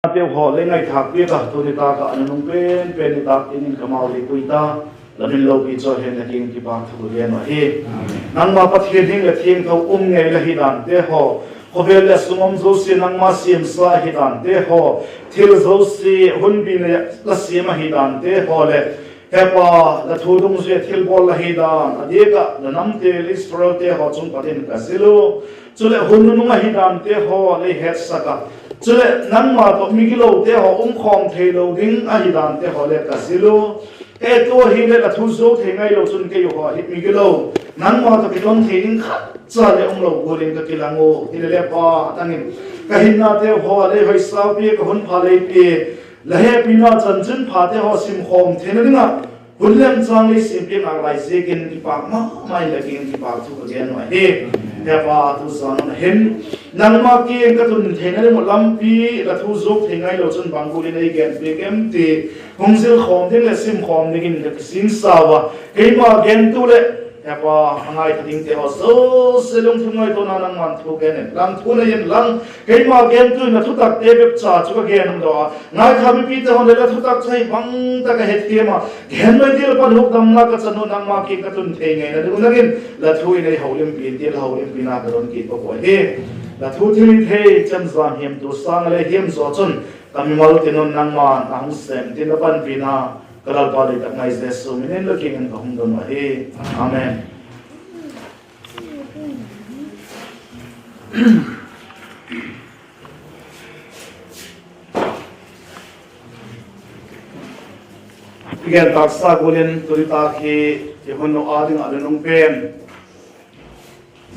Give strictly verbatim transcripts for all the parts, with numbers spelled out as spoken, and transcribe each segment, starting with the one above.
Teu haw lei ngaithâk piak a, tuni tâk ah a nunung pen pen nitâk in ka mau lei pui ta, la min lopi chu hen la kiang in kipâk thu ka gen uh ahi. Nangma Pathian hing leh thiangtho um ngei la hi dante haw, khawvel leh sung um zosia nangma siamsa ahi dante haw, thil zosia hunbî leh la siam ahi dante haw leh, He Pa, la thu dungzui a thilbawl la hi dan a diak ah la namte leh Israelte haw chung pat in ka zil u. Chuleh hun nunung ahi dante haw lei hetsak a, chuleh nangma tawh migilote haw um khawm theilo ding ahi dante haw le ka zil u. He tu ahileh la thu zuau thei ngailo chun kei haw hi migilo, nangma tawh kiton thei ding khat cha le umlo gual in ka kilang u. Hilele Pa, a dang in ka hinnate haw lei hoisau pia, ka hun pha lei pia, la hepina chanchinphate haw simkhawm theina ding ah hun lem châng lei sim piak nalai ziakin kipâk ma ma in la kiang in kipâk thu ka gen uh ahi. He Pa, tu zan a hin nangma kiang ka tun theina ding uh lampi, la thu zuau thei ngailo chun bang gual in ei gen piak em ti hung zil khawm ding leh sim khawm dingin ka kisingsa ua. Keima gentu leh, He Pa, a ngaitha dingte haw zosia lungthim ngaituana nangma'n thu gen inlang, thu nei inlang, keima gentu in la thutakte bep cha chu ka gen umdaw a, ngaitha mipite haw'n le la thutak chu hi bang tak a hethiam a, gen mai ding leh pan hukdamna ka chan u, nangma kiang ka tun thei ngeina ding un nang in la thu in ei holimpi in ti la holimpina ka don kit uh ahi. La thu thilhithei chemjam hiamtu sâng a le hiam zaw chun ka mimal tin un nangma'n a hung sêm tin la panpina ka Lalpa doi tak ngai Jesu min in la kiang in ka hung don uh ahi. Amen. I gen tâksa gual in tuni tâk hi i hun uh â ding ah nunung pen,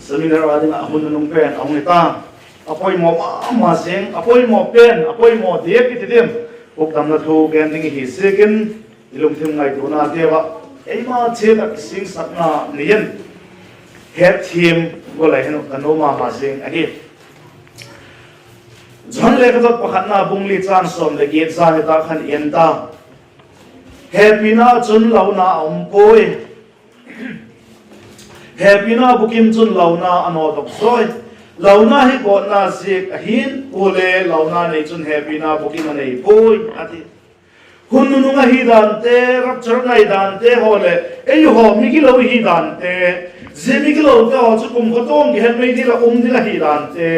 seminar â ding ah hun nunung pen a hung hi ta. A poimaw ma ma zing, a poimaw pen, a poimaw diak i ti diam, hukdamna thu gen ding i hi ziakin, i lungthim ngaituanateu ah eima chiat ah kisingsakna nei in, hetthiam gual a hin uh ka nuam ma ma zing ahi. Johan lekhathot pakhatna bung li châng sawm leh giat, zani tâk khan i en ta. Hepina chun launa a um puai. Hepina bukim chun launa a nawdok zawi. Launa hi gawtna ziak ahi'n, kuale launa nei chun hepina bukim a nei puai, a ti. Hun nunung ahi dante, rapture ngai dante haw leh ei haw migilo hi dante, zia migilote haw chu kumkhawtuang kihen meidil ah um ding ahi dante,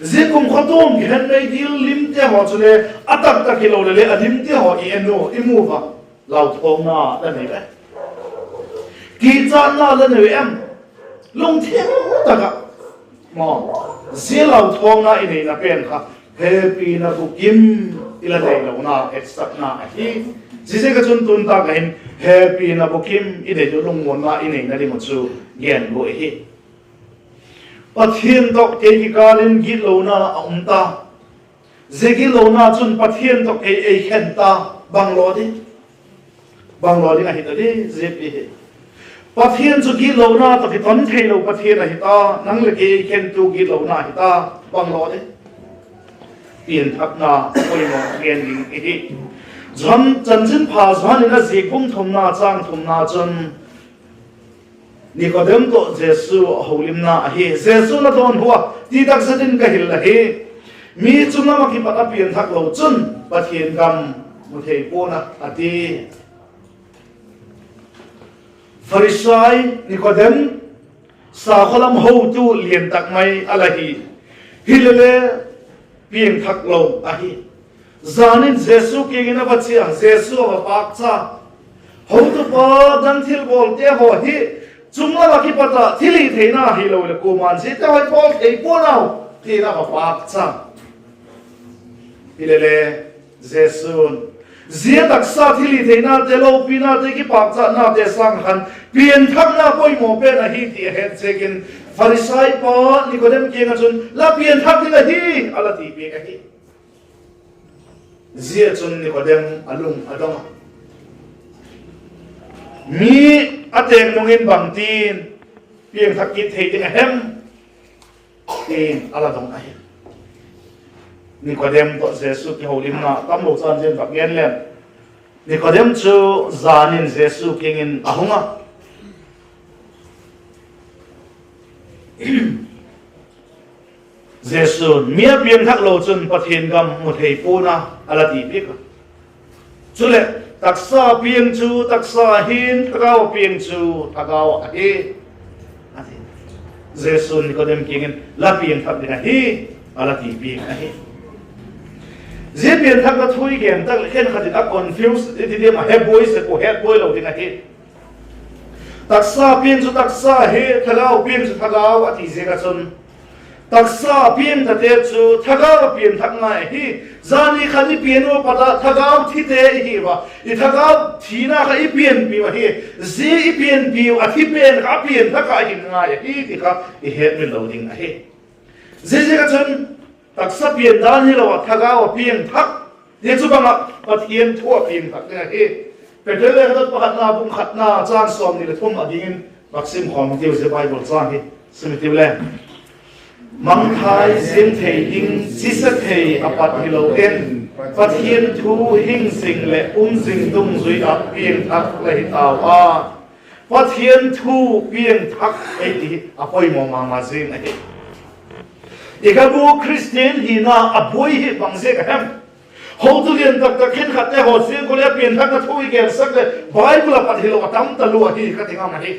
zia kumkhawtuang kihen meidil limte haw chule a taktak hilo leh le a limte haw i en u, i mu ua, lauthawngna la nei em? Kichatna la nei em? Lungthim tak ah maw, zia lauthawngna i neina pen kha hepina bukim i la neilona etsakna ahi. Ziaziak ah chun tuni tâk ah hin hepina bukim i nei u, lungmuanna i neina ding uh chu gen gu i hi. Pathian tawh kei kikâl in gitlona a um ta. Zia gitlona chun Pathian tawh kei ei khen ta. Bang law ding, bang law ding ahi ta di, zia pi hi. Pathian chu gitlona tawh kiton theilo Pathian ahi ta, nang leh kei ei khentu gitlona ahi ta. Bang law ding, pianthakna poimaw gen ding i hi. Johan chanchinpha Johan in a ziak bung thumna châng thumna chun Nikodem tawh Jesu a holimna ahi. Jesu'n a dawnhu a, ti tak zet in ka hil ahi. Mi chung lam ah kipat a pianthak lo chun Pathian gam mu thei pua'n a, a ti. Pharisai Nikodem, sakhaw lam hotu lian tak mai a la hi. Hilele piangthak lo ahi. Jan in Jesu kiang in a va chia, Jesu a va pâkcha, Hotupa, nang thilbawlte haw hi chung lam ah kipat ah thilhitheina hilo leh kuama'n ziate haw hi bawl thei pua'n au, ti'n a va pâkcha. Hilele Jesu'n zia taksa thilhitheinate, lopinate, kipâkchatnate sâng khan pianthakna poimaw pen ahi ti a het ziakin Pharisai pa Nikodem kiang ah chun, La pianthak ding ahi, a la ti piak ahi. Zia chun Nikodem a lung a dong a, Mi a têk nung in bangtin piangthak kit thei ding a hem? ti'n a la dong ahi. Nikodem tawh Jesu kiholimna tamlo chan zin vak gen leng, Nikodem chu jan in Jesu kiang in a hung a, Jesu'n mi a piangthak lo chun Pathian gam mu thei pua'n a, a la ti piak a. Chuleh, taksa piang chu taksa ahi'n, thagau a piang chu thagau ahi. Jesu'n Nikodem kiang in la piangthak ding ahi, a la ti piak ahi. Zia pianthakna thu i gen tak leh khenkhat in a confuse i ti diam, a he buai sek uh, het buai lo ding ahi. Taksa piang chu taksa ahi, thagau piang chu thagau a ti ziak ah chun, taksa piang tate chu thagau a pianthak ngai ahi. Zani khan i pian ua pat ah thagau thite i hi ua, i thagau thina kha i pianpiu ahi. Zia i pianpiu a thi pen kha a pianthak ah hin ngai ahi ti kha i hetmil lo ding ahi. Ziaziak ah chun, taksa pian dan hilo ah thagau a piangthak, zia chu bang ah Pathian thu a piangthak ding ahi. Peter lekhathot pakhatna bung khatna châng sawmni leh thum a dingin vak sim khawm hitiu, zia Bible châng hi sim hitiu le. Mangthai ziang thei ding, chisa thei a pat hilo in, Pathian thu hing zing leh um zing dungzui ah piangthak la hi tau a, Pathian thu piangthak ei ti hi a poimaw ma ma zing ahi. I ka bu Khristian hina a buai hi bang ziak a hem? Hotu lian tak tak khenkhatte haw ziang khu le pianthakna thu i gensak leh Bible a pat hilo a tam talua hi ka ti ngam ahi.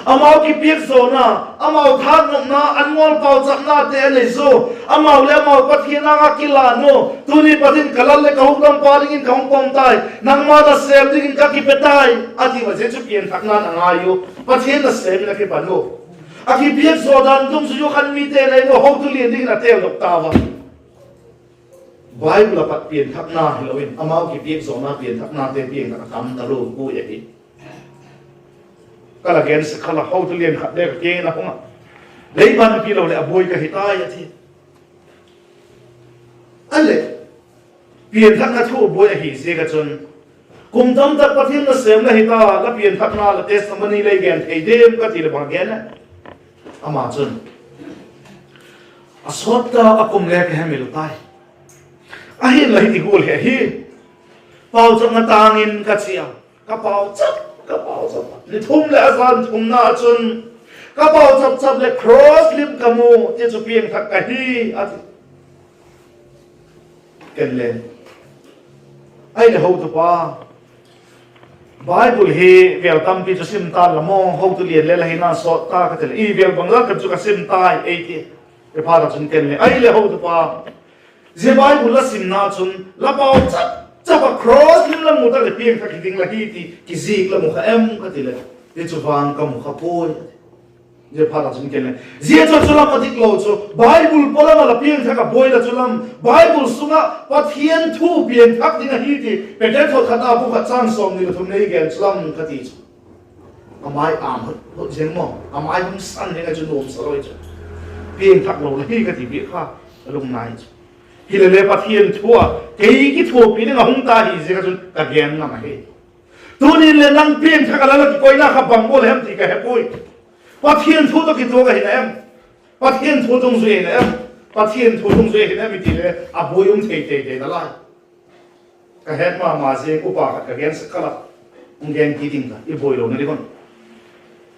Amau kipiak zawna, amau thanopna, an ngawl pauchapnate a nei zaw, amau leh amau Pathian âng ah kilan u, tuni pat in ka Lal leh ka hukdampa dingin ka hung pom tai, nangma nasêm dingin ka kipe tai, a ti ua, zia chu pianthakna'n a ngai u, Pathian nasêm in a kipan u. A kipiak zaw dan dungzui u khan mite nei u, hotu lian dingin a teldok tau a. Bible a pat pianthakna hilo in, amau kipiak zawna pianthaknate piang a tam talua puai ahi. Ka la gen sek kha la, hotu lian khat le ka kiang in a hung a, lei panpi lo leh a buai ka hi tai a ti. A leh, pianthakna thu buai ahi ziak ah chun, kum tam tak Pathian nasêm la hi ta, la pianthakna, la testimony lei gen thei diam ka ti leh bang gen a? Ama chun, a sawt ta a kum le ka hemil tai. Ahinla hiti gual hi ahi, pauchapna tâng in ka chia, ka pauchap, ka pauchap, ni thum leh a zan thumna chun, ka pauchap chap leh cross lim ka mu, ti chu piangthak ka hi, a ti. Ken le, ahileh hotupa, Bible hi vêl tampi chu sim tan la maw, hotu lian le la hina sawt ta ka ti leh, i vêl bang la ka chu ka sim tai ei ti. Zia phat ah chun ken le, ahileh hotupa, zia Bible la simna chun la pauchap chap a cross lim la mu tak leh piangthak hi ding la hi ti kizik la mu kha em ka ti leh, zia chu vang ka mu kha puai. Zia phat ah chun ken le, zia chu chu lam a dik lo chu, Bible pawlam ah la piangthak a buai la chu lam, Bible sung ah Pathian thu piangthak ding ahi ti Peter thot khat a bung khat châng sawmni leh thum nei gen chu lam ka ti chu. A mai âng hut hut ziang maw, a mai hung san ziang a chu nuam sa lo chu, piangthak lo la hi ka ti piak kha, a lungnai chu. Hilele Pathian thu a kei kithuapi ding a hung ta hi ziak ah chun ka gen ngam ahi. Tuni'n le nang piangthak a la la kikoina kha bang gual hem ti ka he puai. Pathian thu tawh kituak ahi na em? Pathian thu dungzui ahi na em? Pathian thu dungzui ahi na em i ti le a buai um thei tei tei nalai. Ka het ma ma ziang upa khat ka gen sek kha la, hung gen kit ing ka, i buai lona ding un.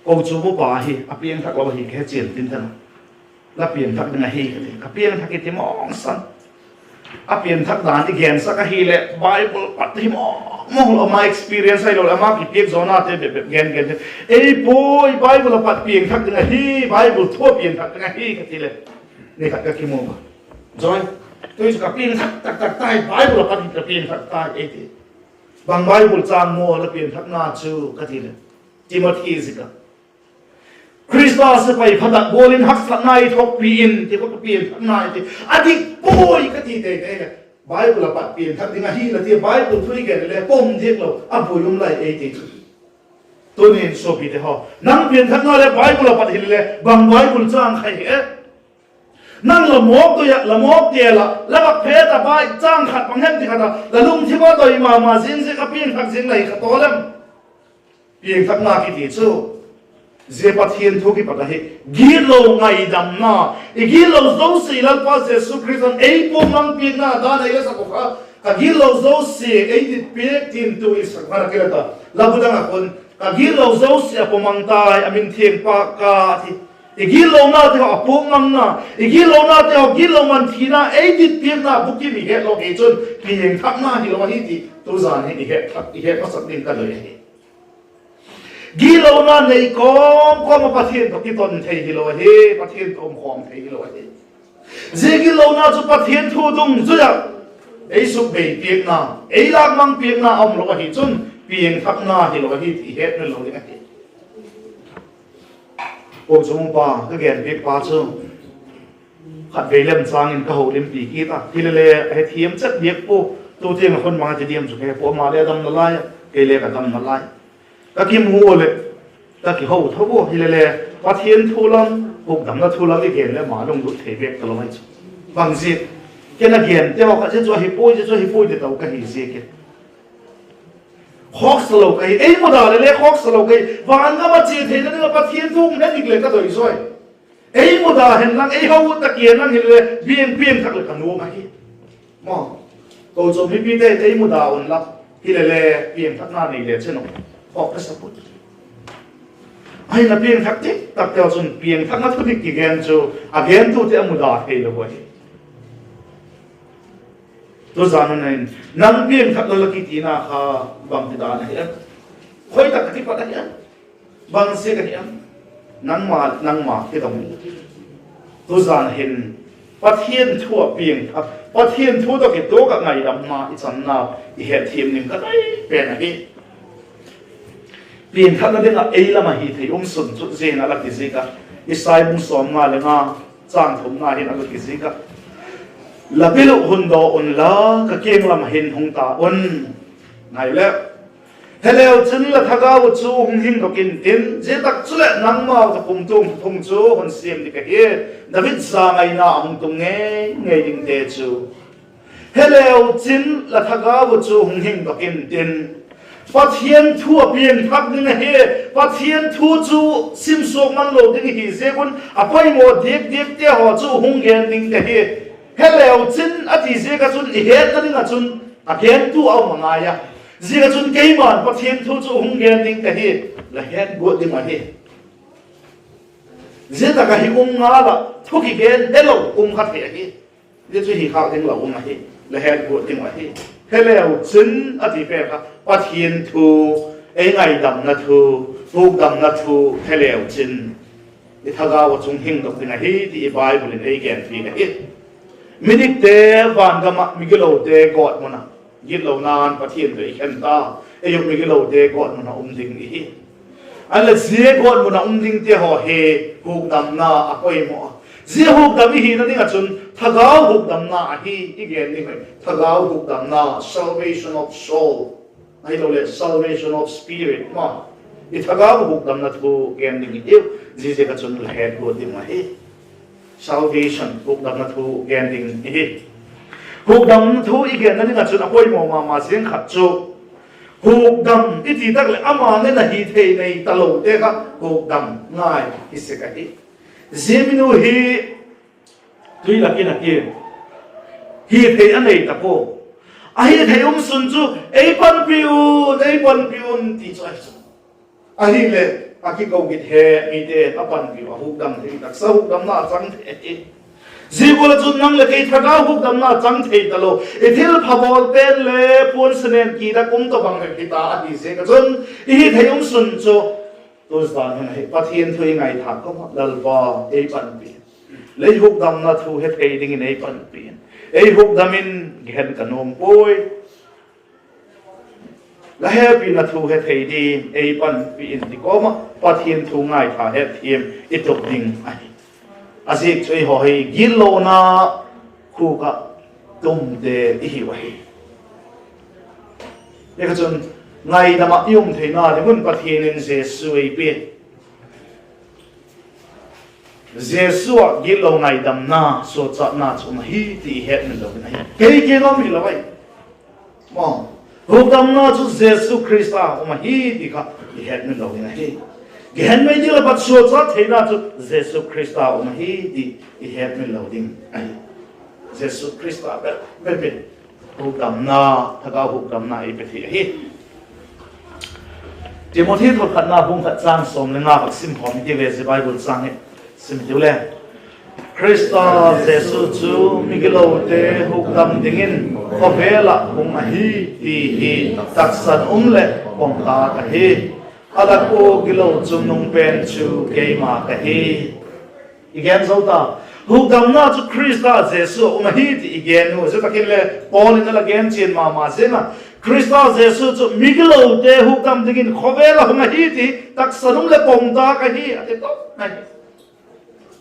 Kochuam upa hi a piangthak lo ahi ka he chian tin tan a, la piangthak ding ahi ka ti, ka piangthak i ti mawngsan. A piangthak dan i gensak ahileh Bible pat hi mawng mawng lo, ama experience ahilo leh ama kipiak zawnate bep bep gen gen te, ei puai, Bible a pat piangthak ding ahi, Bible thu a piangthak ding ahi ka ti leh, ni khat ka kimu a, Joy, tu chu ka piangthak tak tak tai, Bible a pat hi ka piangthak tai ei ti. Bang Bible châng maw la piangthakna chu ka ti leh, Timothy zik a, Khrista sepai pha tak gual in haksatna i thuakpi in ti kha ka piangthakna i ti. A dik puai ka ti tei tei leh, Bible a pat piangthak ding ahi la ti, Bible thu i gen le pom diak lo a buai um lai ei ti chu. Tuni'n suapite haw, nang piangthakna leh Bible a pat hile leh bang Bible châng kha hi e? Nang la mawk doi ah, la mawk tel ah, la vak phet ah Bible châng khat bang hem ti khat ah la lungthim a doi ma ma ziang ziak a piangthak ziang la hi kha tawl em? Piangthakna kiti chu, zia Pathian thu kipat ahi, gitlo ngaidamna, i gitlo zosia Lalpa Jesu Khrista'n ei puakmang piakna dan a i la sak uh kha, ka gitlo zosia ei dit piak tin tu i sak kha a kila ta. La bu dang ah khun, ka gitlo zosia a puakmang tai, a min thiang pâk ka ti. I gitlonate haw a puakmangna, i gitlonate haw gitlo man thina ei dit piakna bukim i het lo hi chun piangthakna hilo ahi ti tuzan hin i het, i het masak ding ka doi ahi. Gitlona nei kawm kawm ah Pathian tawh kiton thei hilo ahi, Pathian tawh um khawm thei hilo ahi. Zia gitlona chu Pathian thu dungzui ah ei sukbei piakna, ei lâkmang piakna a um lo ahi chun piangthakna hilo ahi ti i hetmil lo ding ahi. Kochuam pa ka gen piak pa chu khatvei lem châng in ka holimpi kit a, hilele a hethiam chet diak pua, tu tiang ah hun mang a ti diam chu ka he pua, ama le a dam nalai a, kei le ka dam nalai. Ka kimu ua leh ka kiho tho ua, hilele Pathian thu lam, hukdamna thu lam i gen leh ama lunglut thei bêk talo ahi chu. Bangziak? Ken a gente haw kha zia chu ahi puai, zia chu ahi puai ti to ka hi ziakin khawksa lo ka hi, ei muda leh le khawksa lo ka hi. Van gam ah chia theina ding ah Pathian thu hung he dik leh ka doi zawi. Ei muda hen lang, ei ho ut tak in lang hilele biang piangthak leh ka nuam ahi. Maw, kochuam mipite ei muda unla, hilele piangthakna nei le chin u, khawk ka sa puai. Ahinla piangthak ti takteu chun piangthakna thudik kigen chu a gentute a muda theilo ahi. Tuzan hun in nang piangthak lo la kitina kha bangtidan ahi em? Khoi tak a kipat ahi em? Bangziak ahi em? Nangma, nangma kidong. Tuzan hin Pathian thu ah piangthak, Pathian thu tawh kituak ah ngaidamna i channa i hetthiam ding ka doi pen ahi. Piangthakna ding ah ei lam ah hithei um sun chu zia hin a la kizik a, Isai bung sawmnga le nga, châng thumna hin a la kizik a, La bil uh hun daw unla, ka kiang lam ah hin hung ta un. Ngai le, Heleu chin la thagau uh chu hung hingdok intin, zia tak chuleh nangmau tawh kumtuang thuthung chu hun siam ding ka hi, David zangaina a hung tung ngei ngei dingte chu. Heleu chin la thagau uh chu hung hingdok intin, Pathian thu a piangthak ding ahi. Pathian thu chu simsuak man lo ding hi ziak un a poimaw diak diakte haw chu hung gen ding ka hi. Heleu chin a ti ziak ah chun i hetna ding ah chun a gentu a um a ngai a. Ziak ah chun keima'n Pathian thu chu hung gen ding ka hi, la het guat ding ahi. Zia tak ah hi um ngal ah thu kigen helo um kha thei ahi. Zia chu hi khâk ding lo um ahi, la het guat ding ahi. Heleu chin a ti pen kha Pathian thu, ei ngaidamna thu, hukdamna thu heleu chin i thagau ah chun hingdok ding ahi ti i Bible in ei genpiak ahi. Midikte van gam ah migilote gawtmun ah, gitlona'n Pathian tawh i khen ta, ei uh migilote gawtmun ah um ding i hi. Ahinla zia gawtmun ah um dingte haw hi hukdamna a poimaw a. Zia hukdam i hina ding ah chun thagau hukdamna ahi i gen ding hi. Thagau hukdamna, salvation of soul, ahiloleh salvation of spirit ma, i thagau hukdamna thu gen ding i hiu. Ziaziak ah chun la het guat ding ahi. Salvation, hukdamna thu gen ding i hi. Hukdamna thu i genna ding ah chun a poimaw ma ma ziang khat chu hukdam i ti tak leh ama ngen a hithei nei talote kha hukdam ngai hi sek ahi. Zia minu hi tui lak in a kiang, hithei a nei ta pua. A hithei um sun chu, Ei panpi un, ei panpi un, ti chu ahi chu. Ahileh a kiko git he mite'n a panpiu a hukdam thei, taksa hukdamna a chang thei ahi. Zia gual ah chun nang leh kei thagau hukdamna chang thei talo, i thilpha bawl pen le puan senen kidak um tawhbang hita ahi ziak ah chun, i hithei um sun chu, tuzan hun ahi Pathian thu i ngaithâk kawm ah, Lalpa, ei panpi in, lei hukdamna thu hethei dingin ei panpi in, ei hukdam in, gehen ka nuam puai. La hepina thu hethei dingin ei panpi in ti kawm ah Pathian thu ngaitha hetthiam i tup ding ahi. A ziak chu eihaw hi gitlona khuk ah tumte i hiu ahi. Ziaziakchun, ngaidam ah i um theina ding un Pathian in Jesu ei pia. Jesu ah gitlo ngaidamna, suakchatna chu um ahi ti i hetmil lo ding ahi. Kei kiang um hilo ahi. Hukdamna chu Jesu Khrista um ahi ti kha i hetmil lo ding ahi. Gehen mei ding leh suakchat theina chu Jesu Khrista um ahi ti i hetmil lo ding ahi. Jesu Khrista bep, bep in hukdamna, thagau hukdamna ei pe thei ahi. Timothy thot khatna bung khat châng sawm le nga kha sim khawm i ti ve, zia Bible châng hi. Sim tiu le. Khrista Jesu chu migilote hukdam dingin khawvel ah hung ahi ti hi taksan um leh pom tâk ahi. A lak ua gilo chungnung pen chu keima ka hi. I gen zo ta. Hukdamna chu Khrista Jesu ah um ahi ti i gen u, zia tak in le Paul in a la gen chian ma ma ziang a, Khrista Jesu chu migilote hukdam dingin khawvel ah hung ahi ti taksan um leh pom tâk ahi, a ti tawp ahi.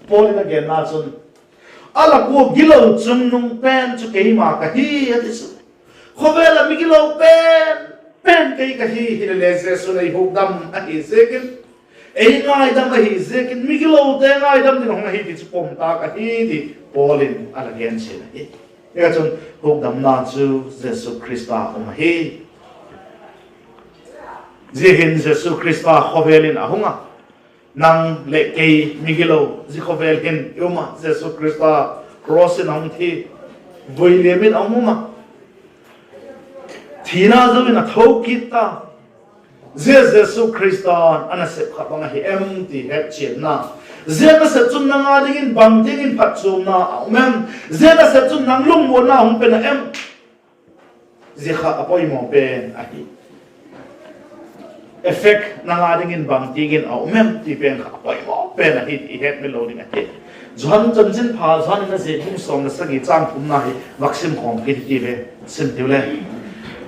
Paul in a genna chun, a lak ua gilo chungnung pen chu keima ka hi, a ti chu. Khawvel ah migilo pen pen kei ka hi, hilele Jesu'n ei hukdam ahi ziakin, ei ngaidam ahi ziakin, migilote ngaidam ding hung ahi ti chu pom tâk ahi ti Paul in a la gen chian ahi. Hia chun hukdamna chu Jesu Khrista um ahi. Zia hin Jesu Khrista khawvel in a hung a, nang leh kei migilo zia khawvel hin i um a, Jesu Khrista cross in a hung thi, vuiliam in a hung um a, thina zo in a tho kit ta. Zia Jesu Khrista'n a nasep kha bang ahi em ti hetchianna, zia nasep chun nang â dingin bang tiang in phatchuamna a um em? Zia nasep chun nang lungmuanna hung pe na em? Zia kha a poimaw pen ahi. Effect nang â dingin bang tiang in a um em ti pen kha a poimaw pen ahi ti i hetmil lo ding ahi. Johan chanchinpha Johan in a ziak bung sawm leh sagi châng thumna hi vak sim khawm kit hi ti ve, sim tiu le.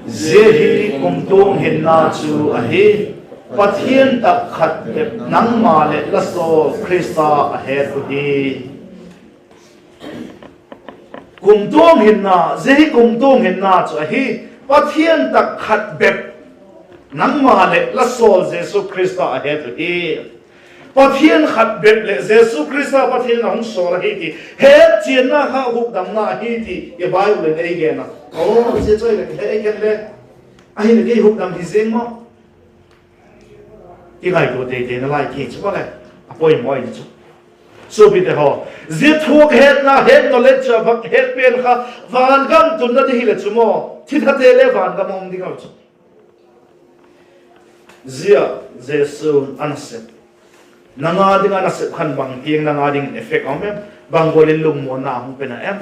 Zia hi kumtuang hinna chu ahi, Pathian tak khat bep nangma leh la sawl Khrista a het uh hi. Kumtuang hinna, zia hi kumtuang hinna chu ahi, Pathian tak khat bep nangma leh la sawl Jesu Khrista a het uh hi. Pathian khat bep leh Jesu Khrista Pathian a hung sawl ahi ti hetchianna kha hukdamna ahi ti i Bible in ei gen a. Aw, zia chu ahileh he ei gen le, ahileh kei hukdam hi zing maw? Kingaitua tei tei nalai kei chu maw le, a poimaw ahi chu. Suapite haw, zia thuak hetna, het knowledge a vak het pen kha vangam tunna ding hileh chu maw, thithate le vangam a um ding a chu. Zia Jesu'n a nasep, nang â ding a nasep khan bang tiang nang â dingin effect a um em? Bang gual in lungmuanna hung pe na em?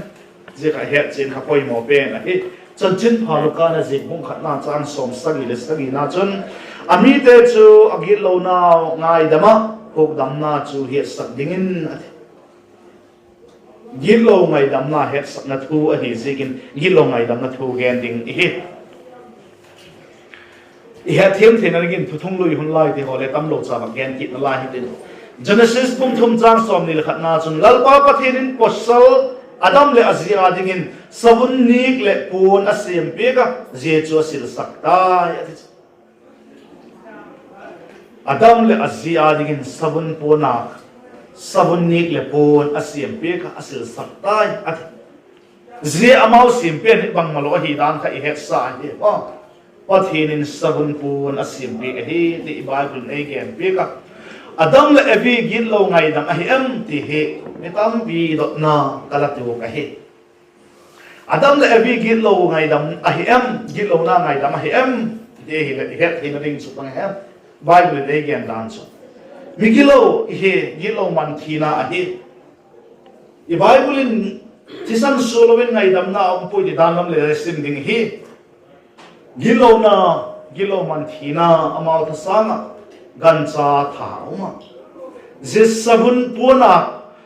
Zia kha hetchian kha poimaw pen ahi. Chanchinpha Luka in a ziak bung khatna châng sawmsagi leh sagina chun, a mite chu a gitlonau ngaidam ah hukdamna chu hiatsak dingin a ti. Gitlo ngaidamna hetsakna thu ahi ziakin gitlo ngaidamna thu gen ding i hi. I hetthiam theina dingin Thuthunglui hun lai ti haw le tamlo cha vak gen kit nalai hitin, Genesis bung thum châng sawmni leh khatna chun, Lalpa Pathian in pawsal Adam leh a zi â dingin savun nîk leh puan a siam piak a, zia chu a silsak tai, a ti chu. Adam leh a zi â dingin savun puan a, savun nîk leh puan a siam piak a, a silsak tai, a ti. Zia amau siam pen hi bangmalo ahi dan kha i hetsa ahi a. Pathian in savun puan a siam piak ahi ti i Bible in ei gen piak a. Adam leh Evi gitlo ngaidam ahi em ti hi mi tampi dotna ka la tuak ahi. Adam leh Evi gitlo ngaidam ahi em, gitlona ngaidam ahi em ti hileh i hettheina ding chu bang hem? Bible in ei gen dan chu, migilo i hi, gitlo man thina ahi. I Bible in thisan sualo in ngaidamna a um puai ti dan lam le sim ding hi. Gitlona, gitlo man thina, amau thasâng ah gancha tha a um a. Zia savun puan a,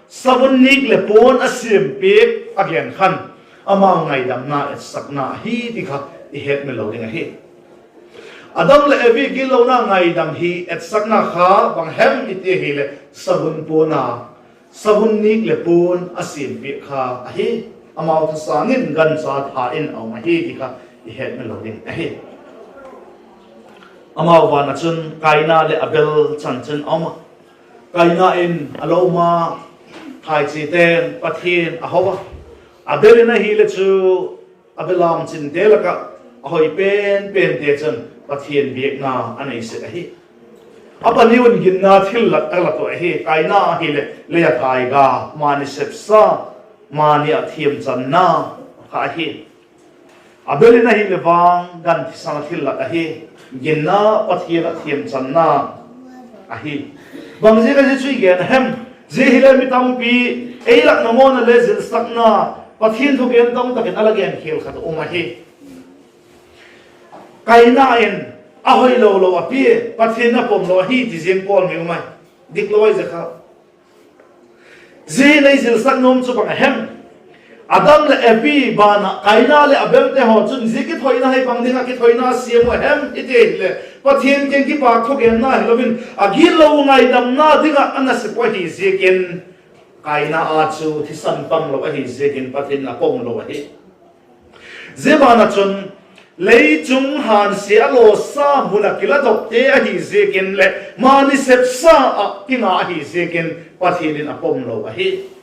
savun nîk leh puan a siam piak a gen khan, amau ngaidamna etsakna ahi ti kha i hetmil lo ding ahi. Adam leh Evi gitlona ngaidam hi etsakna kha bang hem i ti ahileh savun puan a, savun nîk leh puan a siam piak kha ahi. Amau thasâng in gancha tha in a um ahi ti kha i hetmil lo ding ahi. Amau ban ah chun Kaina leh Abel chanchin a um a. Kaina in a loma thaichite'n Pathian a ho a. Abel in ahileh chu a belam chinte lak ah a hoi pen pente chun Pathian biakna a nei sek ahi. A pani un ginna thillat a la tuah ahi. Kaina ahileh lei a thai ga, mani sepsa, mani ah thiamchanna kha ahi. Abel in ahileh vang gan thisang a thillat ahi. Ginna, Pathian ah thiamchanna ahi. Bang ziak a zia chu i gen a hem? Zia hile mi tampi ei lak nangawna le zilsakna, Pathian thugen tam tak in a la gen khial khat um ahi. Kaina in a hoilo lo a pia, Pathian a pom lo ahi ti ziang pawl mi um ai. Dik lo ai zia kha. Zia nei zilsak nuam chu bang a hem? Adam leh Evi ban ah Kaina leh Abelte haw chun zia kithoina hi bang ding ah kithoina siam uh a hem i ti ahileh, Pathian kiang kipâk thugenna hilo in a gitlo ngaidamna ding ah a nasep uh ahi ziakin, Kaina â chu thisan pang lo ahi ziakin Pathian a pom lo ahi. Zia ban ah chun, lei chung hânsia a lawsa mun ah kiladokte ahi ziakin leh mani sepsa ah kinga ahi ziakin Pathian in a pom lo ahi.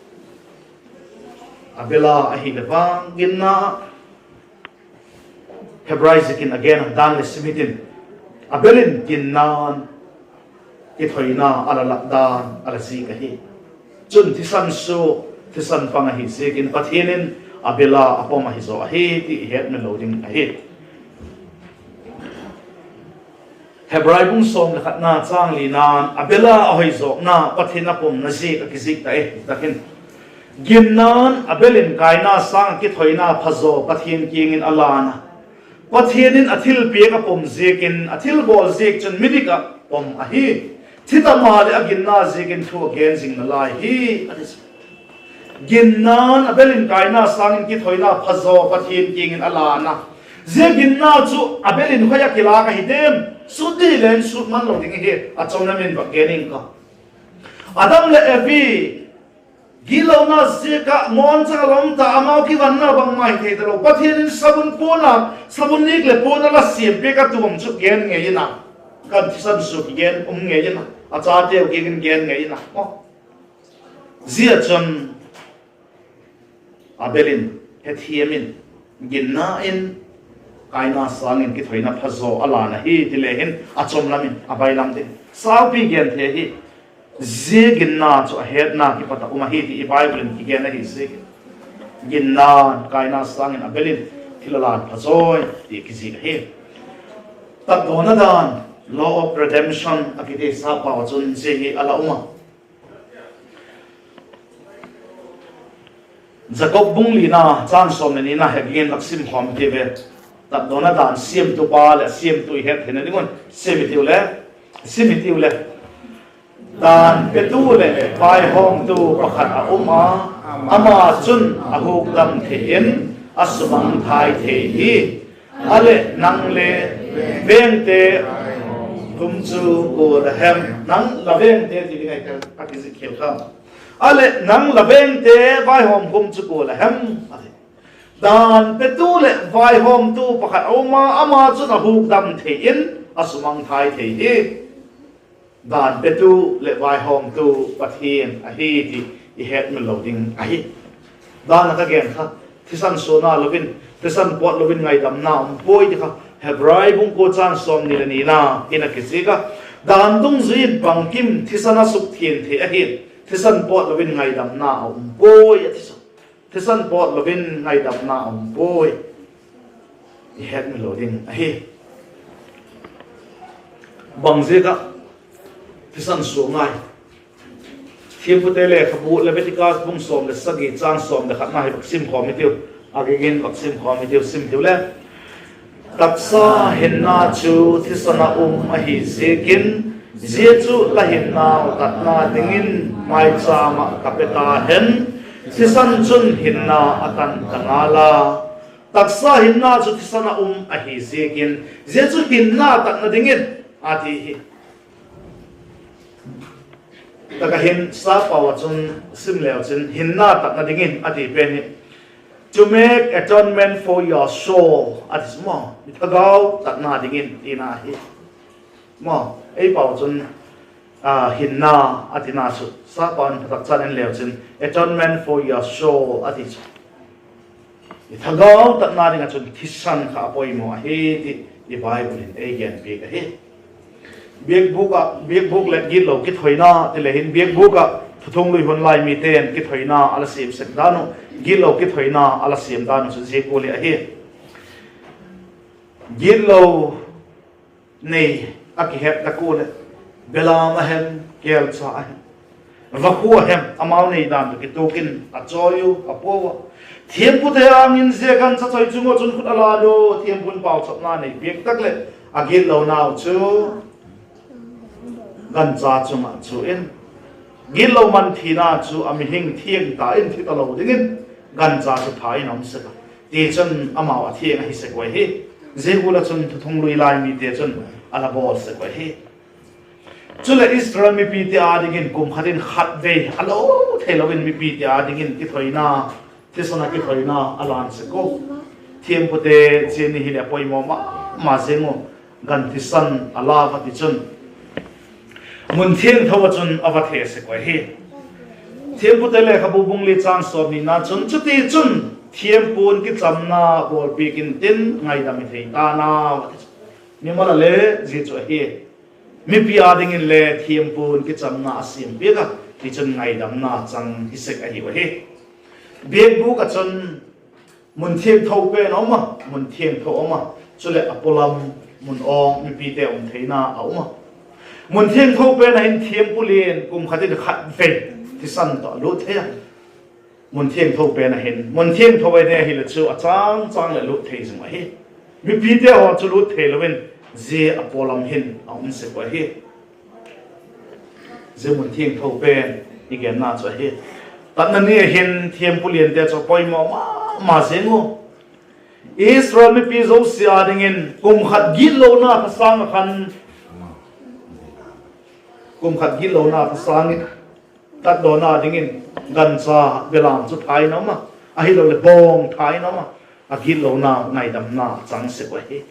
Abela ahileh vang ginna, Hebrai ziakin a gen dan leh sim hitin, Abel in ginna'n kithoina a la lâk dan a la zik ahi. Chun thisan sua, thisan pang ahi ziakin Pathian in Abela a pom ahi zaw ahi ti i hetmil lo ding ahi. Hebrai bung sawm leh khatna châng lina'n Abela a hoizawkna, Pathian a pomna ziak a kizik ta e, tak in, ginna'n Abel in Kaina sâng ah kithoina phazaw Pathian kiang in a lân a, Pathian in a thilpiak a pom ziakin, a thilbawl ziak chun midik ah pom ahi. Thi ta maleh a ginna ziakin thu a gen zing nalai hi, a ti. Ginna'n Abel in Kaina sâng in kithoina phazaw Pathian kiang in a lân a, zia ginna chu Abel in khoi ah kilâk ahi diam? Sut di leng sut man lo ding ahi, a chawm lam in vak gen ing ka. Adam leh Evi gitlona ziak ah ngawn chang a la um ta, amau kivanna bangma hi thei talo. Pathian in savun puan a, savun nik leh puan a la siam piak a tuam chu gen ngei in a, kan thisan sua kigen um ngei in a, a chateu kiang in gen ngei in a, zia chun Abel in hethiam in, ginna in Kaina sâng in kithoina phazaw a lân ahi ti le hin a chawm lam in a bailam ding saupi gen thei ahi. Zia ginna chu a hetna kipat ah um ahi ti i Bible in kigen ahi ziakin, ginna'n Kaina sâng in Abel in thil a lân phazaw ti kizik ahi. Tatdawna dan, law of redemption a kiti sapau ah chun zia hi a la um a. Jakob bung lina châng sawm leh nina hi a ging in vak sim khawm tiu ve. Tatdawna dan siamtupa leh a siamtu i het theina ding un sim i tiu le, sim i tiu le, dan petu leh vaihawmtu pakhat a um a, ama chun a hukdam thei in a sumangthai thei hi. A leh nang le vengte khum chu kua la hem? Nang la vengte ti ding ahi, a kizik khial kha. A leh nang la vengte vaihawm khum chu kua la hem, a ti. Dan petu leh vaihawmtu pakhat a um a, ama chun a hukdam thei in a sumangthai thei hi. Dan petu leh vaihawmtu Pathian ahi ti i hetmil lo ding ahi. Dan a ka gen kha, thisan suana lo in, thisan pawt lo in ngaidamna um puai ti kha Hebrai bung kua châng sawmni leh nina in a kizik a. Dan dungzui in bangkim thisan a sukthiang thei ahi, thisan pawt lo in ngaidamna a um puai, a ti chu. Thisan pawt lo in ngaidamna a um puai. I hetmil lo ding ahi. Bang ziak ah thisan sua ngai? Thiampute lekhabu Leviticus bung sawm leh sagi châng sawm leh khatna hi vak sim khawm i tiu. A ging in vak sim khawm i tiu, sim tiu le. Taksa hinna chu thisan ah um ahi ziakin, zia chu la hinnau tatna dingin maichâm ah ka pe ta hen; thisan chun hinna a tan ta ngal a. Taksa hinna chu thisan ah um ahi ziakin, zia chu hinna tatna dingin, a ti hi. Tak ah hin sapau ah chun sim leu chin, hinna tatna dingin a ti pen hi, to make atonement for your soul a ti chu maw, i thagau tatna dingin tina hi. Maw, ei pau chun, hinna a tina chu sapau in phatak chan en leu chin, atonement for your soul a ti chu, i thagau tatna ding ah chun thisan kha a poimaw ahi ti i Bible in ei gen piak ahi. Biakbûk ah, biakbûk leh gitlo kithoina ti le hin, biakbûk ah thuthung lui hun lai mite'n kithoina a la siam sek dan uh, gitlo kithoina a la siam dan uh chu zia gual hi ahi. Gitlo nei a kihet tak ua leh, belam a hem, kêlcha a hem, vakhua hem amau nei dan tawh kituak in a chawi u, a pua ua. Thiampute âng in zia gancha chawi chung ua chun khut a lân u, thiampu'n pauchapna nei piak tak leh a gitlonau chu gancha chung ah chu in, gitlo man thina chu a mihing thiang ta in thi talo dingin gancha chu tha in a um sek a. Tichun amau a thiang ahi sek uh ahi. Zia gual ah chun thuthung lui lai mite chun a la bawl sek uh ahi. Chuleh Israel mipite â dingin kum khat in khatvei a lo theilo in mipite â dingin kithoina, thisan ah kithoina a lân sek u. Thiampute, zia ni hileh a poimaw ma ma zing u, gan thisan a la va tichun mun thiangtho ah chun a va the sek uh ahi. Thiampute lekhabu bung li châng sawmnina chun, chutichun thiampu'n kichamna bawlpiak intin ngaidam i thei ta'n au, a ti chu. Mimal ah le zia chu ahi. Mipi â dingin le thiampu'n kichamna a siam piak a, tichun ngaidamna chang hi sek ahiu ahi. Biakbûk ah chun mun thiangtho pen a um a, mun thiangtho a um a, chuleh a pawlam mun awng mipite um theina a um a. Mun thiangtho pen ah hin thiampu lian kum khat in khatvei thisan tawh a lût thei a. Mun thiangtho pen ah hin, mun thiangtho a nei ahileh chu a châng châng leh lût thei zing ahi. Mipite haw chu lût theilo in zia a pawlam hin a um sek uh ahi. Zia mun thiangtho pen i genna chu ahi. Tatna ni a hin thiampu liante chu a poimaw ma ma zing u. Israel mipi zosia â dingin kum khat gitlona thasâng ah khan, kum khat gitlona thasâng in tatdawna dingin gancha belam chu tha in a um a, ahiloleh bawng tha in a um a, a gitlona ngaidamna chang sek uh ahi.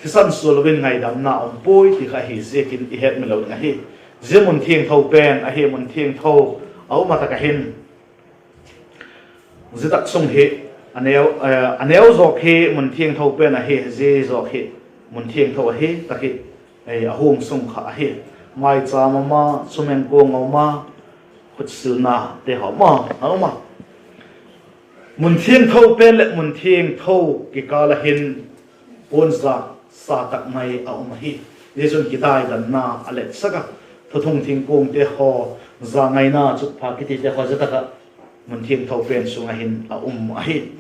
Thisan sualo in ngaidamna um puai ti kha ahi ziakin i hetmil lo ding ahi. Zia mun thiangtho pen ahi, mun thiangtho a um a tak ah hin, zia tak sung hi a neu, a neu zawk hi mun thiangtho pen ahi, zia zawk hi mun thiangtho ahi tak hi, a huang sung kha ahi. Maichâm a um a, sum eng kuang a um a, khutsilnate haw ma a um a. Mun thiangtho pen leh mun thiangtho kikâl ah hin puanzâk sa tak mai a um ahi. Zia chun kidaidanna a letsak a, thuthung thingkuangte haw, zangaina, chutpha kitite haw zia tak ah mun thiangtho pen sung ah hin a um ahi.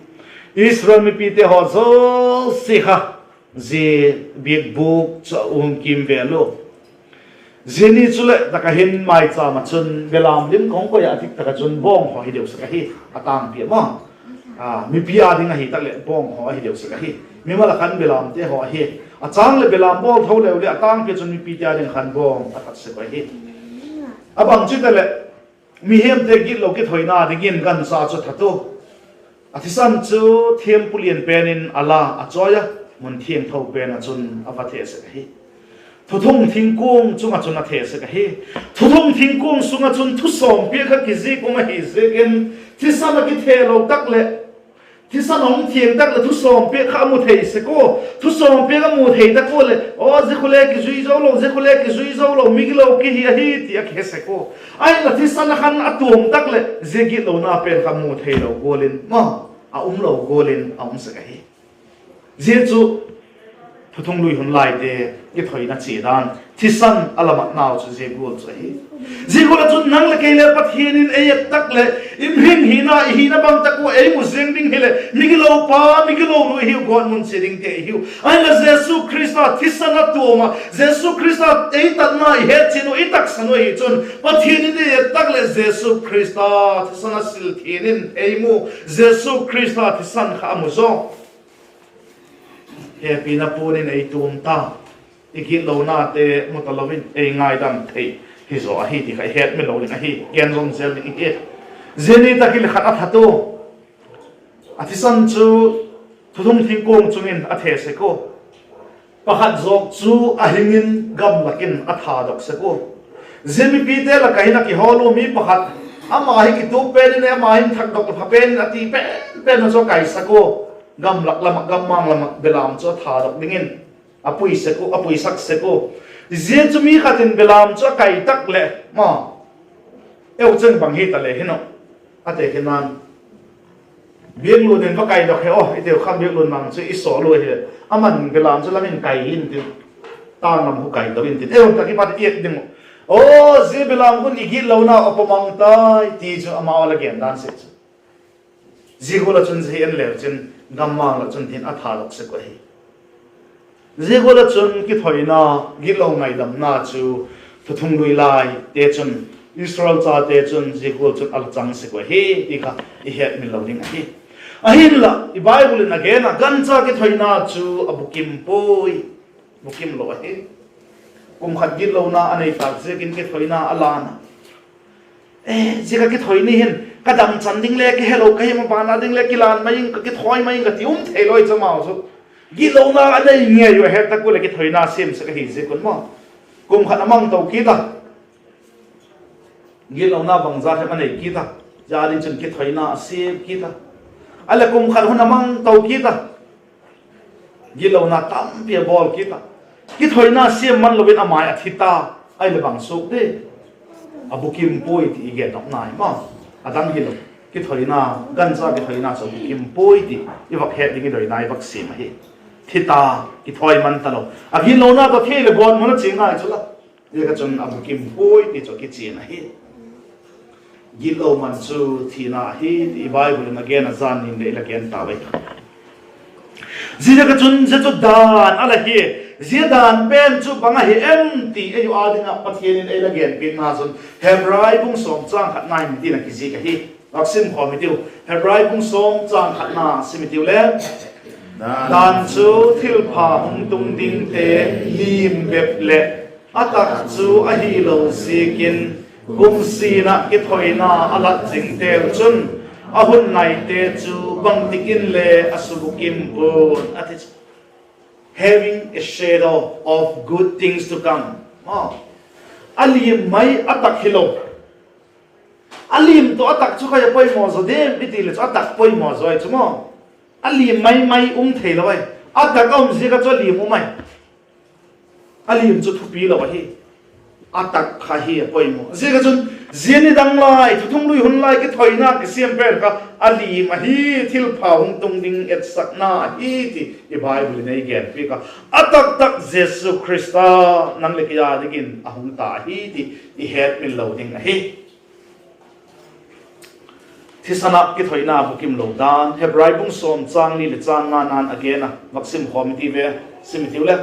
Israel mipite haw zosia kha zia biakbûk chu a um kîmvêl u. Zia ni chuleh tak ah hin maichâm ah chun belam lim ka hung koi ah, a tik tak ah chun bawng haw hi deu sek ahi, a tângpi ah ma. Mipi â ding ahi tak leh bawng haw ahi deu sek ahi. Mimal ah khan belamte haw ahi. A châng leh belam bawl tho leu leh a tângpi ah chun mipite â ding khan bawng a that sek uh ahi. A bangchi taleh mihemte gitlo kithoina dingin gancha chu that u. A thisan chu thiampu lian pen in a la a chawi a, mun thiangtho pen ah chun a va the sek ahi. Thuthung thingkuang chung ah chun a the sek ahi. Thuthung thingkuang sung ah chun thusawmpiak kha kizik um ahi ziakin, thisan ah kithe lo tak leh, thisan a hung thiang tak leh thusawmpiak kha a mu thei sek ua. Thusawmpiak a mu thei tak ua leh, aw, zia khu le kizui zo lo, zia khu le kizui zo lo, migilo kihi ahi ti a kihe sek ua. Ahinla thisan ah khan a tuam tak leh zia gitlona pen kha mu theilo gual in, ma, a um lo gual in a um sek ahi. Zia chu thuthung lui hun laite kithoina chia dan, thisan a la matnau chu zia gual chu ahi. Zia gual ah chun nang leh kei le Pathian in ei et tak leh, i mihing hina, i hina bang tak ua ei mu ziang ding hileh migilopa, migilonu i hiu, gawtmun chia dingte i hiu. Ahinla Jesu Khrista thisan a tuam ah, Jesu Khrista ei tatna i hetchian uh, i taksan uh ahi chun Pathian in ei et tak leh Jesu Khrista thisan a sil thian in ei mu, Jesu Khrista thisan kha a mu zaw. Hepina puan in ei tuam ta, i gitlonate mu talo in ei ngaidam thei hi zaw ahi ti kha i hetmil lo ding ahi, gen zon zel ding i hi. Zia ni tak hileh khat a that u. A thisan chu thuthung thingkuang chung in a the sek ua. Pakhat zawk chu a hing in gamlak in a thadok sek ua. Zia mipite lak ah hin a kihawl ua mi pakhat, ama hi kituak pen in, ama hin thakdok pha pen in a ti pen pen a chu a kaisak ua. Gamlak lam ah, gammang lam ah belam chu a thadok dingin, a puisak sek ua. Zia chu mi khat in belam chu a kai tak leh, ma, eu cheng bang hi ta le hin aw, a te khin an, biaklun in va kaidok he aw, i teu khan biaklun mang chu i sawl ua hileh, aman belam chu lam in kai intin, tâng lam khu kaidok intin, eu tak i pat i et ding uh. Aw, zia belam hun i gitlonau a pawmang tai, ti chu amau a la gen dan sek chu. Zia gual ah chun zia hi en leu chin, gammang lah chun tin a thadok sek uh ahi. Zia gual ah chun kithoina, gitlo ngaidamna chu thuthunglui laite chun, Israel chate chun zia gual chun a la chang sek uh ahi ti kha i hetmil lo ding ahi. Ahinla i Bible in a gen a, gancha kithoina chu a bukim puai, bukim lo ahi. Kum khat gitlona a nei tâk ziakin kithoina a lan a. E, zia ka kithoi ni hin ka damchan ding le kihelo ka hi, maban a ding le kilan mai ing, ka kithoi mai ing ka ti um thei lo i chu amau chu. Gitlona a nei ngei uh a het tak ua leh kithoina siam sek ahi ziak un maw, kum khat a mang to kit a. Gitlona bangza hem a nei kit a, zia ding chun kithoina a siam kit a. A leh kum khat hun a mang to kit a, gitlona tampi a bawl kit a, kithoina siam man lo in a mai a thi ta. Ahileh bang suak di? A bukim puai ti i gen nop nai maw. A dang hilo, kithoina, gancha kithoina chu a bukim puai ti i vak het ding i doina i vak siam ahi. Thi ta, kithoi man talo. A gitlona tawh thi leh gawtmun a chia ngai chu la. Ziak a chun a bukim puai ti chu a kichian ahi. Gitlo man chu thina ahi ti i Bible in a gen a, zan nin leh i la gen tau ai kha. Ziaziak a chun zia chu dan a la hi. Zia dan pen chu bang ahi em ti ei u â ding ah Pathian in ei la genpiakna chun Hebrai bung sawm châng khatna hin hitin a kizik ahi. Vak sim khawm hitiu. Hebrai bung sawm châng khatna sim hitiu le. Dan chu thilpha hung tung dingte lim bep leh a tak chu ahilo ziakin, kum sin ah kithoina a lat zingteu chun, a hun ngaite chu bangtik in le a subukim pua'n a ti chu. Having a shadow of good things to come. A lim mai a tak hilo. A lim tawh a tak chu khai a poimaw zaw diam i ti leh chu a tak poimaw zaw ahi chu maw. A lim mai mai um theilo ahi. A tak a um ziak a chu a lim um ahi. A lim chu thupi lo ahi. A tak kha hi a poimaw. Ziak a chun, zia ni dang lai, thuthunglui hun lai kithoina kisiam pen kha a lim ahi, thilpha hung tung ding etsakna ahi ti i Bible in ei genpiak a. A taktak Jesu Khrista nang leh kei â dingin a hung ta ahi ti i hetmil lo ding ahi. Thisan ah kithoina bukim lo dan, Hebrai bung sawm châng li leh châng ngana'n a gen a, vak sim khawm i ti ve, sim i tiu le.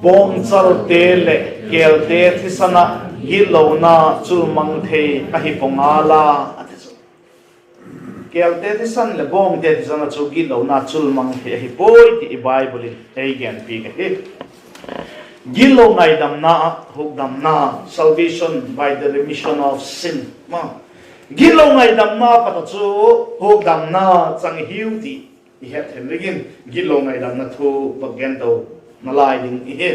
Bawngchalte leh kêlte thisan ah gitlona chulmang thei ahi pua ngal a, a ti chu. Kêlte thisan leh bawngte thisan ah chu gitlona chulmang thei ahi puai ti i Bible in ei genpiak ahi. Gitlo ngaidamna ah hukdamna, salvation by the remission of sin. Gitlo ngaidamna pat a chu hukdamna chang hiu ti i het thei dingin gitlo ngaidamna thu vak gen to nalai ding i hi.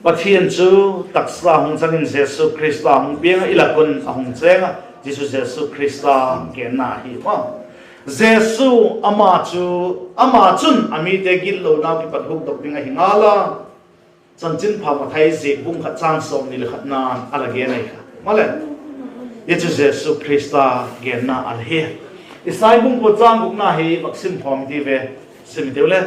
Pathian chu taksa hung chang in Jesu Khrista hung piang a, i lak un a hung chêng a, zia chu Jesu Khrista genna ahi maw. Jesu ama chu, ama chun a mite gitlonau kipat hukdok ding ahi ngal a. Chanchinpha Mathai ziak bung khat châng sawmni leh khatna'n a la gen ahi kha. Maleh, zia chu Jesu Khrista genna a la hi. Isai bung kua châng gukna hi vak sim khawm i ti ve, sim i tiu le.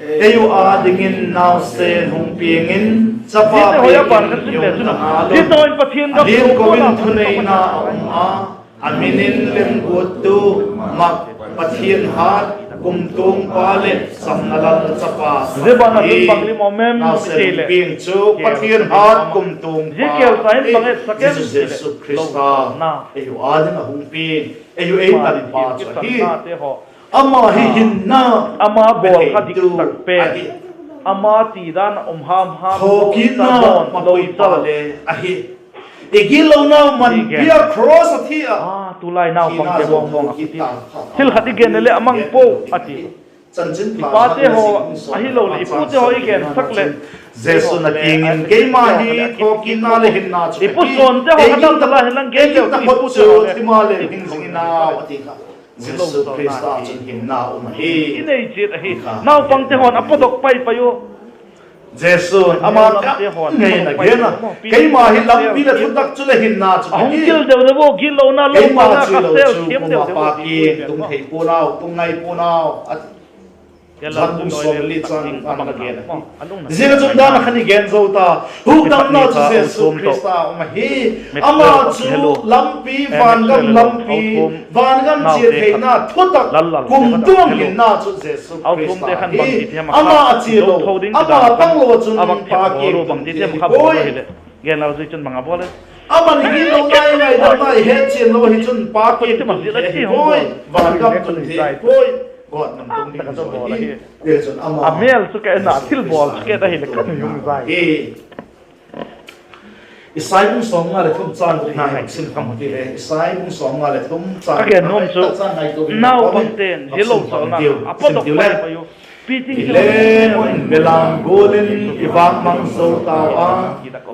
Ei u â dingin nausen hung piang in, chapa piak in i um ta ngal un, a liam ko in thuneina a um a, a min in Lemguattu, Mak, Pathian Hat, Kumtuang Pa leh Chamna Lal Chapa, zia ban a chun bang lim um em i ti leh, Pathian Hat, Kumtuang Pa, zia kêl sa in bang etsak em ti leh, Jesu Khrista ei u â ding a hung piang, ei u ei tanpa chu ahi. Ama hi hinna, ama bawl kha diktak pen, ama ti dan a um ham ham, thawkitna, mapui pa le ahi. I gitlonau man pia cross a thi a, tulai naupangte mawngmawng a thi. Thil khat i gen leh a mang pua a ti. I pate haw, ahiloleh i pute haw i gensak leh, Jesu'n a kiang in, keima hi thawkitna leh hinna chu, i pu Sawnte haw kha dam ta la hinlang gen leu chu, i pu chu thima le hing zing in au, a ti kha. Jesu Khrista chun hinna um ahi. I nei chiat ahi. Naupangte haw'n a pawtdok pai pai u. Jesu'n ama kam ngei in a gen a, keima hi lampi leh thutak chuleh hinna chu ahi. Keima chu lo chu kuama Pa kiang tung thei pua'n au, tung ngai pua'n au, a ti. Johan bung sawm le li chang a bang a gen ahi. Zia chun dan a khan i gen zo ta, hukdamna chu Jesu Khrista um ahi. Ama chu lampi, vangam lampi, vangam chia theina thutak kumtuang hinna chu Jesu Khrista hi. Ama a chia lo, ama tanglo ah chun Pa kiang tung thei ahi puai. Ama'n i gitlona, i ngaidamna, i hetchian lo hi chun Pa kiang tung thei ahi puai, vangam tung thei ahi puai, gawtmun tung ding zaw ahi. Tichun ama, a mêl chu ka en a, thilbawl chu ka et ahileh ka nui hung zai hi. Isai bung sawmnga leh thum chang guk hi sim kham ti le, Isai bung sawmnga leh thum chang, a gen nuam chu, naupangte'n zia lo chawlna a pawt dok mai pai u. Hi leng un belam gual in i vâkmang zo tau a,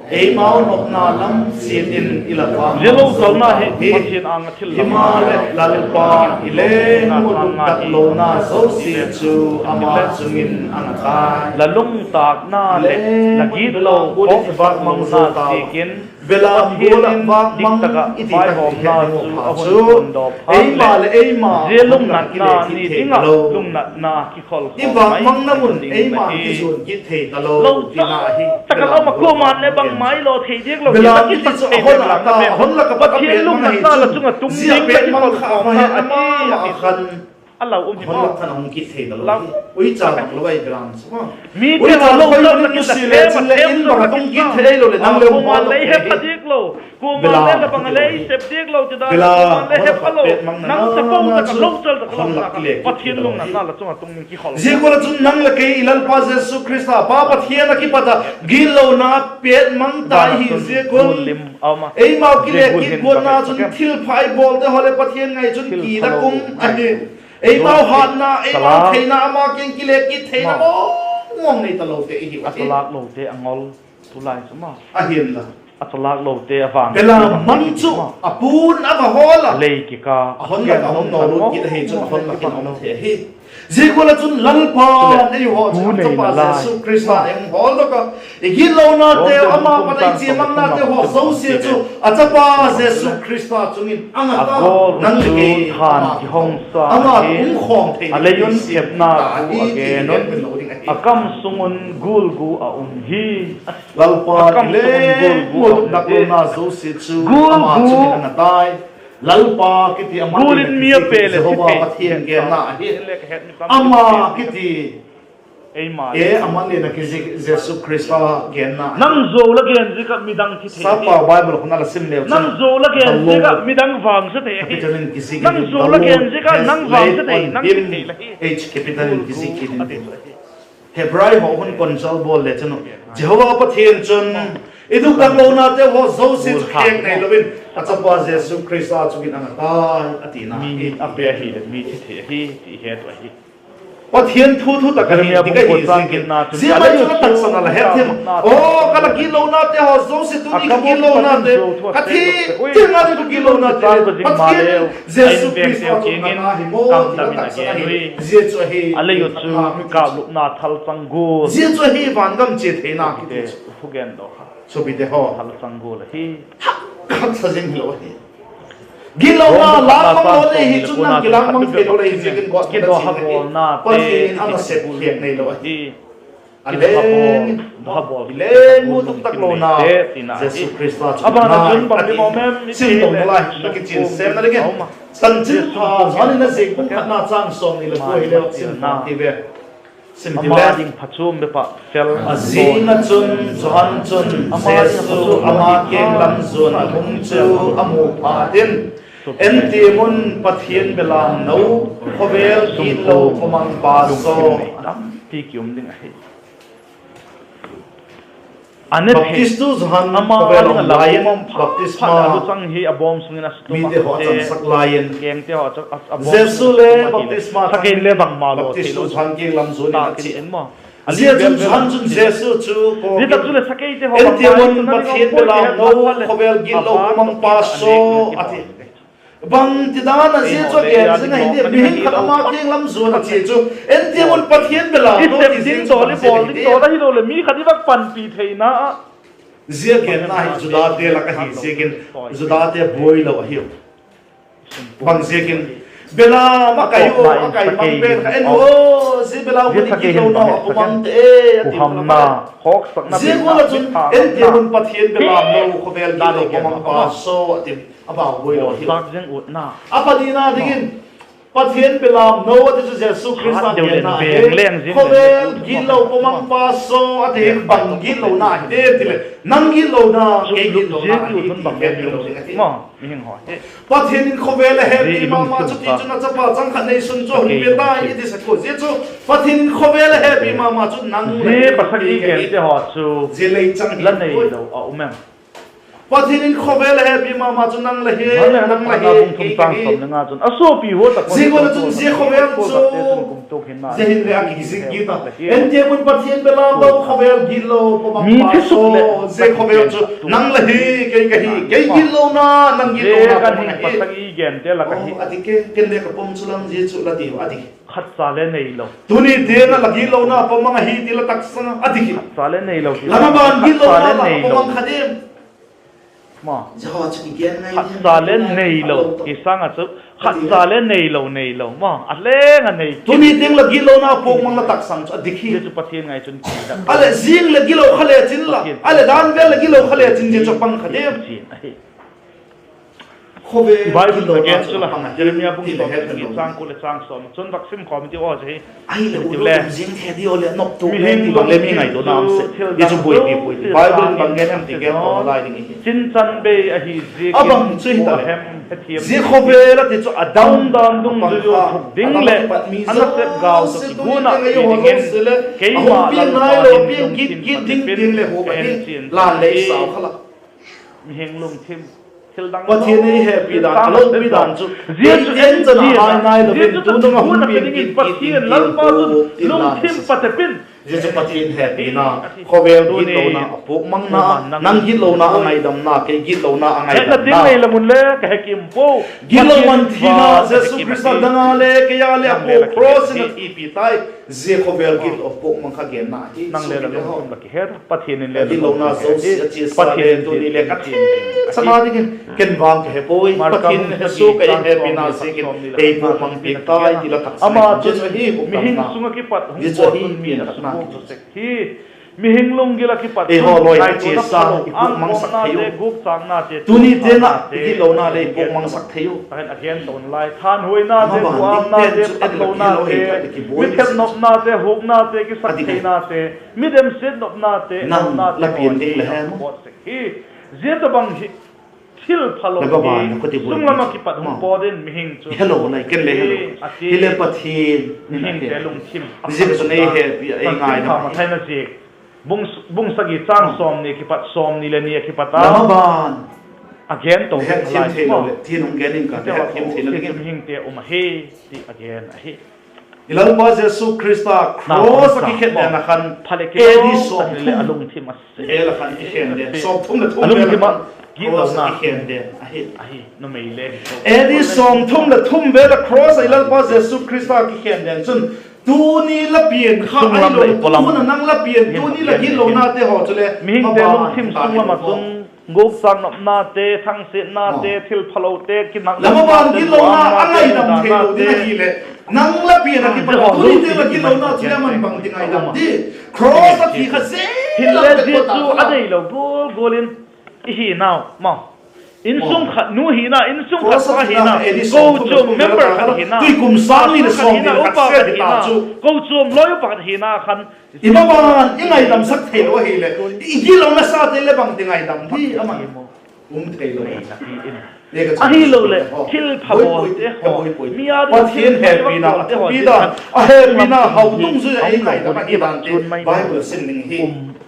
eimau nopna lam chiat in i la vâkmang zo tau hi. Himaleh Lalpa, i leng uh dukdaklona zosia chu ama chung in a na tai. La lungtâkna leh la gitlo, i vâkmang zo tau a, belam gual ah vâkmang i ti tak i het ding uh pha chu, eima leh eima zia lungnatna ni ding ah lungnatna kikhol, i vâkmangna mun eima kizuan kit thei talo tina ahi. Tak a la um a, kuama'n le bangma i law thei diak lo, belam kiti chu a hon lak a pat a pêtmang ahi chun, zia pêtmang kha a hon het ama ma a khan a la um hi, a hon lak khan a hung kit thei talo hi. Uicha bang lo ai belam chu, uicha lo lo ni nusia le chin leh in bang a tung kit thei lo leh nang le um ma lo thei hi. Kuama'n le la bang a lei sep diak lo ti dan, kuama'n le he pha lo, nang chapo tak a lo chal tak a lo, Pathian lungnatna la chung a tung ding kikhol. Zia gual ah chun nang leh kei i Lalpa Jesu Khrista, Pa Pathian a kipat ah gitlona pêtmang ta i hi ziak un, eimau kile kit guatna chun thilpha i bawlte haw leh Pathian ngai chun kidak um ahi. Eimau hatna, eimau theina ama kiang kile kit theina mawng mawng nei talote i hiu ahi. Ahinla, belam mang chu a pu'n a va hawl a, a hon lak a hung nawlut kit ahi chun a hon lak in a um thei ahi. Zia gual ah chun Lalpa'n eihaw chu a chapa Jesu Khrista ei hung hawldok a, i gitlonate, ama pat a i chiammangnate haw zosia chu a chapa Jesu Khrista chung in a na ta. Nang leh kei ama, ama um khawm thei ding i siam ta hi ti i gen lo ding ahi. A kam sung un gul gu a um hi. Lalpa, i leng uh dukdaklona zosia chu ama chung in a na tai. Lalpa kiti ama, gul in mi a pe leh Jehovah Pathian genna ahi. Ama kiti, e, ama lian a kizik Jesu Khrista genna ahi. Nang zuau la gen ziak ah midang thi thei ahi. Sapa Bible khun a la sim leu chun, nang zuau la gen ziak ah midang vangsa thei ahi. Nang zuau la gen ziak ah nang vangsa thei, nang thi thei la hi. H capital in kizik kit in ti. Hebrai haw hun control bawl le chun, Jehovah Pathian chun i dukdaklonate haw zosia chu khêk neilo in a chapa Jesu Khrista chung in a na tai a tina hi. A pe ahileh mi thi thei ahi ti i het uh ahi. Pathian thu thutak ahi ti ka hi ziakin, zia mai chu la taksan a la hetthiam a, aw ka la gitlonate haw zosia, tuni ka gitlonate, ka thi tiang a ding ka gitlonate, Pathian in Jesu Khrista chu a na hi maw ti la taksan ahi. Zia chu ahi, zia chu ahi vangam chia theina kiti chu. Sopite haw, haksa zing hilo ahi. Gitlona lâkmang lo nei hi chun nang kilâkmang theilo ahi ziakin gawtmun a ching ahi. Pathian in a nasep khiak neilo ahi. A leng, i leng uh dukdaklona Jesu Khrista chu a na hi a ti. Sim tawm nalai, la kichian sêmna dingin Chanchinpha Johan in a ziak bung khatna châng sawmni leh kua hileh sim tawm ti ve. Sim ti le. A zing ah chun Johan chun Jesu ama kiang lam zuan a hung chu a mu phat in, En tiam un, Pathian belamno, khawvel gitlo khawmangpa saw, a ti ki um ding ahi. Baptistu Johan khawvel a um lai in baptisma mite haw a chansak lai in, Jesu le baptisma, baptistu Johan kiang lam zuan in a chia. Zia chun Johan chun Jesu chu kawk in, En tiam un, Pathian belamno, khawvel gitlo khawmangpa saw, a ti. Bangtidan ah zia chu a gen zing ahi diam? Mihing khat ama kiang lam zuan a chia chu, En tiam un, Pathian belamno, ti zing chu bang ziak ahi diam? Ahiloleh mi khat i vak panpi theina ah zia genna hi Judate lak ahi ziakin, Judate buai lo ahiu. Bang ziakin, Belam a kai u, a kai mang pen kha en u, zia belam hun i gitlonau a pawmang te e, a ti u. Zia gual ah chun en tiam un, Pathian belam no khawvel gitlo pawmangpa saw a ti, a bau buai lo hi. A panina dingin, Pathian belam no a ti chu Jesu Khrista genna ahi. Khawvel gitlo pawmangpa saw a ti, bang gitlona hi ti leh, nang gitlona, kei gitlona ahi ti hetmil lo ding ahi. Pathian in khawvel a hepi ma ma chu, tichun a chapa chang khat neisun chu a hun pe tai i ti sek u. Zia chu Pathian in khawvel a hepi ma ma chu nang le kei, zia lei chang hi la nei lo a um em? Pathian in khawvel a hepi ma ma chu nang la hi, nang la hi, kei ka hi. Zia gual ah chun zia khawvel chu, zia hin le a kizik kit a. En tiam un, Pathian belam no khawvel gitlo pawmangpa saw, zia khawvel chu nang la hi, kei ka hi. Kei gitlona, nang gitlona pawmang ahi, a ti ke. Ken le ka pawm chu lam zia chu la ti a di. Tuni tiang ah la gitlona pawmang ahi ti la taksang a di. La maban gitlona la pawmang kha diam? Khatcha le neilo, i sâng ah chu khatcha le neilo, neilo ma, a leng a nei. Tuni tiang la gitlona pawmang la taksang chu a dik hi. A leh zing leh gilo kha lechin la, a leh dan vel leh gilo kha lechin zia chu pang kha diam? Khawvel gitlo a gen chu la, Jeremia bung sawm leh sagi châng kua leh châng sawm ah chun vak sim khawm i tiu aw, zia hi. Ahileh u lo um zing thei diu leh nop tu mihing bang le mi ngaituana um sek. Zia chu buaipi pui ti. Bible in bang gen em ti gen tawm lai ding i hi. Chinchan bei ahi ziakin a bang chu hitaleh, zia khawvel a ti chu a dam dan dungzui u thuk ding leh a nasep gau tawh kiguat ah ti dingin keima Lalpa hin lungthim patepin ka en chian chu ahi. Mihing lungthim, thil dang Pathian ei hepi dan, a lopi dan chu, zia chu en chan a hai nai lo in, tu nung a hun piang kit kit ding Pathian Lalpa chu lungthim patepin, zia chu Pathian hepina, khawvel gitlona a puakmangna, nang gitlona a ngaidamna, kei gitlona a ngaidamna, hetna ding nei la mun le ka he kim puau. Gitlo man thina Jesu Khrista dang a le kei a le a puak cross in a thipi tai. Zia khawvel gitlo puakmang kha genna hi. Nang le la lungthim la kihe, Pathian in le la lungthim a chia sa le, tuni le ka thei chana dingin ken vang ka he puai. Pathian in he sua, ka ei hepina ziakin ei puakmang piak tai ti la taksa. Ama chun mihing sung ah kipat hung pawt un mi a sukbûk sek hi. Mihing lunggil ah kipat chun ngaituana phalo, âng kawknate, gûkchâknate, tuni tiang ah i gitlona le i puakmangsak thei u. A gen to nalai, thanhuainate, kuamnate, phatlonate, mi thepnopnate, huknate, kisak theinate, mi demsiat nopnate, nang la pian ding le hem pawt sek hi. Zia tabang hi thil phalo hi sung lam ah kipat hung pawt in mihing chu, helo lai ken le helo, hile Pathian, mihingte lungthim a, zia ka chun ei hepi a, ei ngaidam a, Mathaina ziak bung sagi châng sawmni kipat, sawmni leh ni a kipat a a gen to, hethiam theilo leh, tin hung gen ing ka, hethiam theilo ding chu mihingte um ahi ti a gen ahi. I Lalpa Jesu Khrista cross ah kikhen den a khan, A D sawmthum vel a khan kikhen den, sawmthum leh thum vel a khan cross ah kikhen den ahi. A D sawmthum leh thum vel a cross ah i Lalpa Jesu Khrista kikhen den chun, tuni la pian kha ahilo, tu hun a nang la pian, tuni la gitlonate haw chule mihingte lungthim sung lam ah chun gûkchâk nopnate, thangsiatnate, thil phalote, kinaknopnate, gitlona a ngaidam theilo ding ahileh, nang la pian a kipat tuni tiang la gitlona chule aman bang ti ngaidam di? Cross a thi kha zia, hinle zia chu a deilo gual gual in i hinau ma, insung khat nu hina, insung khat pa hina, kochuam member khat hina, pastor khat hina, upa khat hina, kochuam lawi upa khat hina khan i maban i ngaidamsak theilo ahileh, i gitlona sate le bang ti ngaidam di ama? Um theilo. Ahiloleh thilpha bawlte haw, mi â ding Pathian hepina, a thupi dan, a hepina hau dungzui ah ei ngaidam ahi dante Bible a sim ding hi.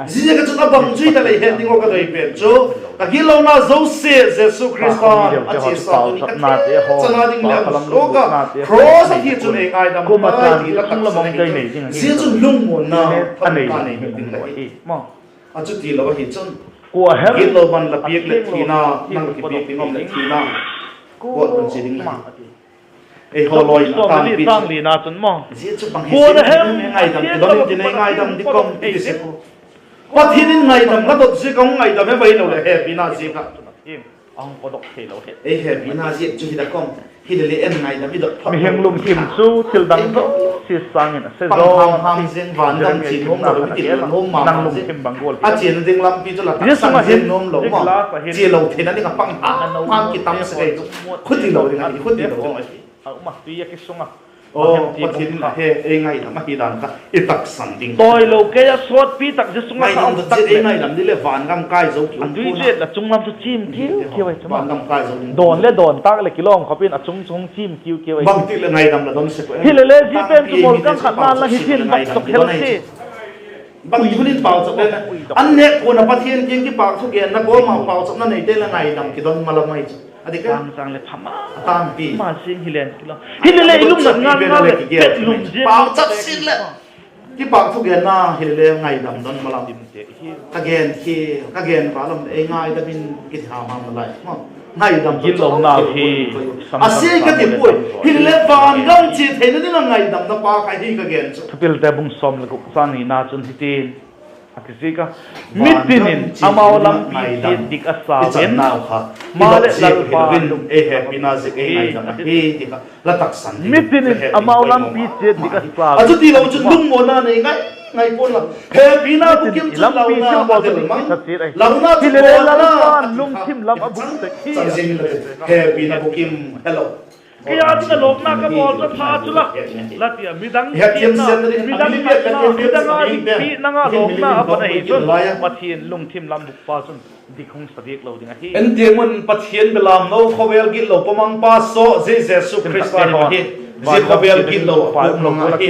Ziaziak a chun a bang chu hitaleh het ding uh ka doi pen chu, ka gitlona zosia Jesu Khrista a chia sa tuni ka chana ding leh a suak ah cross a thi chun ei ngaidam tai ti la taksan ahi. Zia chun lungmuanna, thamuanna nei ding ahi. A chutilo ahi chun, gitlo man la piak leh thina, nang la kipiak ding um leh thina, kuat hun chia ding la hi. Ei haw lawi a tangpi chu, zia chu bang hi, zia ngaidam ti dong in tin ei ngaidam di ka um i ti sek u. Pathian in ngaidam la dot ziak a hung ngaidam e, ahiloleh hepina ziak ah. A hung pawtdok theilo hi. Ei hepina ziak chu hi da kawm. Hilele en ngaidam i dot phot. Mihing lungthim chu thil dang zosia sâng in a se zaw. Pang ham ham zing, van gam chia nuam lo, mitin lo nuam ma ma zing. A chiana ding lampi chu la tak sâng zing nuam lo maw. Chia lo theina ding a pang ham ham kitam sek ei chu. Khuti lo ding ahi, khuti lo ding ahi. A um a, tui a kisung a. Aw, Pathian in a he ei ngaidam ahi dan kha i taksan ding. Tawilo kei a sawtpi tak zia sung a kha um tak leh, ei ngaidam ding leh van gam kai zo ki um pua'n a. Tui zet la chung lam chu chim kiu kiu ahi chu maw. Dawn le dawn tâk leh kilawm khawp in a chung chu hung chim kiu kiu ahi. Bangtik leh ngaidam la don sek u em? Hilele zia pen chu mol kang khatna la hi chin bang tok hel si. Bangti hun in pauchap le, an nêk pua'n a Pathian kiang kipâk thugenna, kuama pauchapna neite leh ngaidam kidon ma lam ahi chu. A dik a. Chang chang leh pha ma, a tampi ma zing hi len kilo. Hilele i lung nat ngal ngal leh kigen lum zing pauchap sin leh kipâk thugenna hilele ngaidam don ma lam. Ka gen hi, ka gen va lam ei ngaidam in kiti ham ham lai maw. Ngaidam chu a sia ka ti puai. Hilele van gam chia theina ding a ngaidamna pa kha hi ka gen chu. Thupilte bung sawm leh guk chang nina chun hitin a kizik a, mitin in amau lampi chiat dik a sau in, maleh Lalpa lung, ei hepina ziak ei ngaidam ahi ti kha la taksan ding. Mitin in amau lampi chiat dik a sau in, a chutilo chun lungmuanna nei ngai ngai pua'n la. Hepina bukim chu launa a del mang. Launa chu hilele Lalpa lungthim lam a buk sek hi. Hepina bukim helo. Kei â ding a lawkna ka bawl chu pha chu la, la ti a, midang, midang a dikpi nang a lawkna a bawl ahi chun, Pathian lungthim lam bukpa chun dik hung sa diak lo ding ahi. En tiang un Pathian belamno, khawvel gitlo pawmangpa saw, zia Jesu Khrista hi, zia khawvel gitlo a pawmang ahi.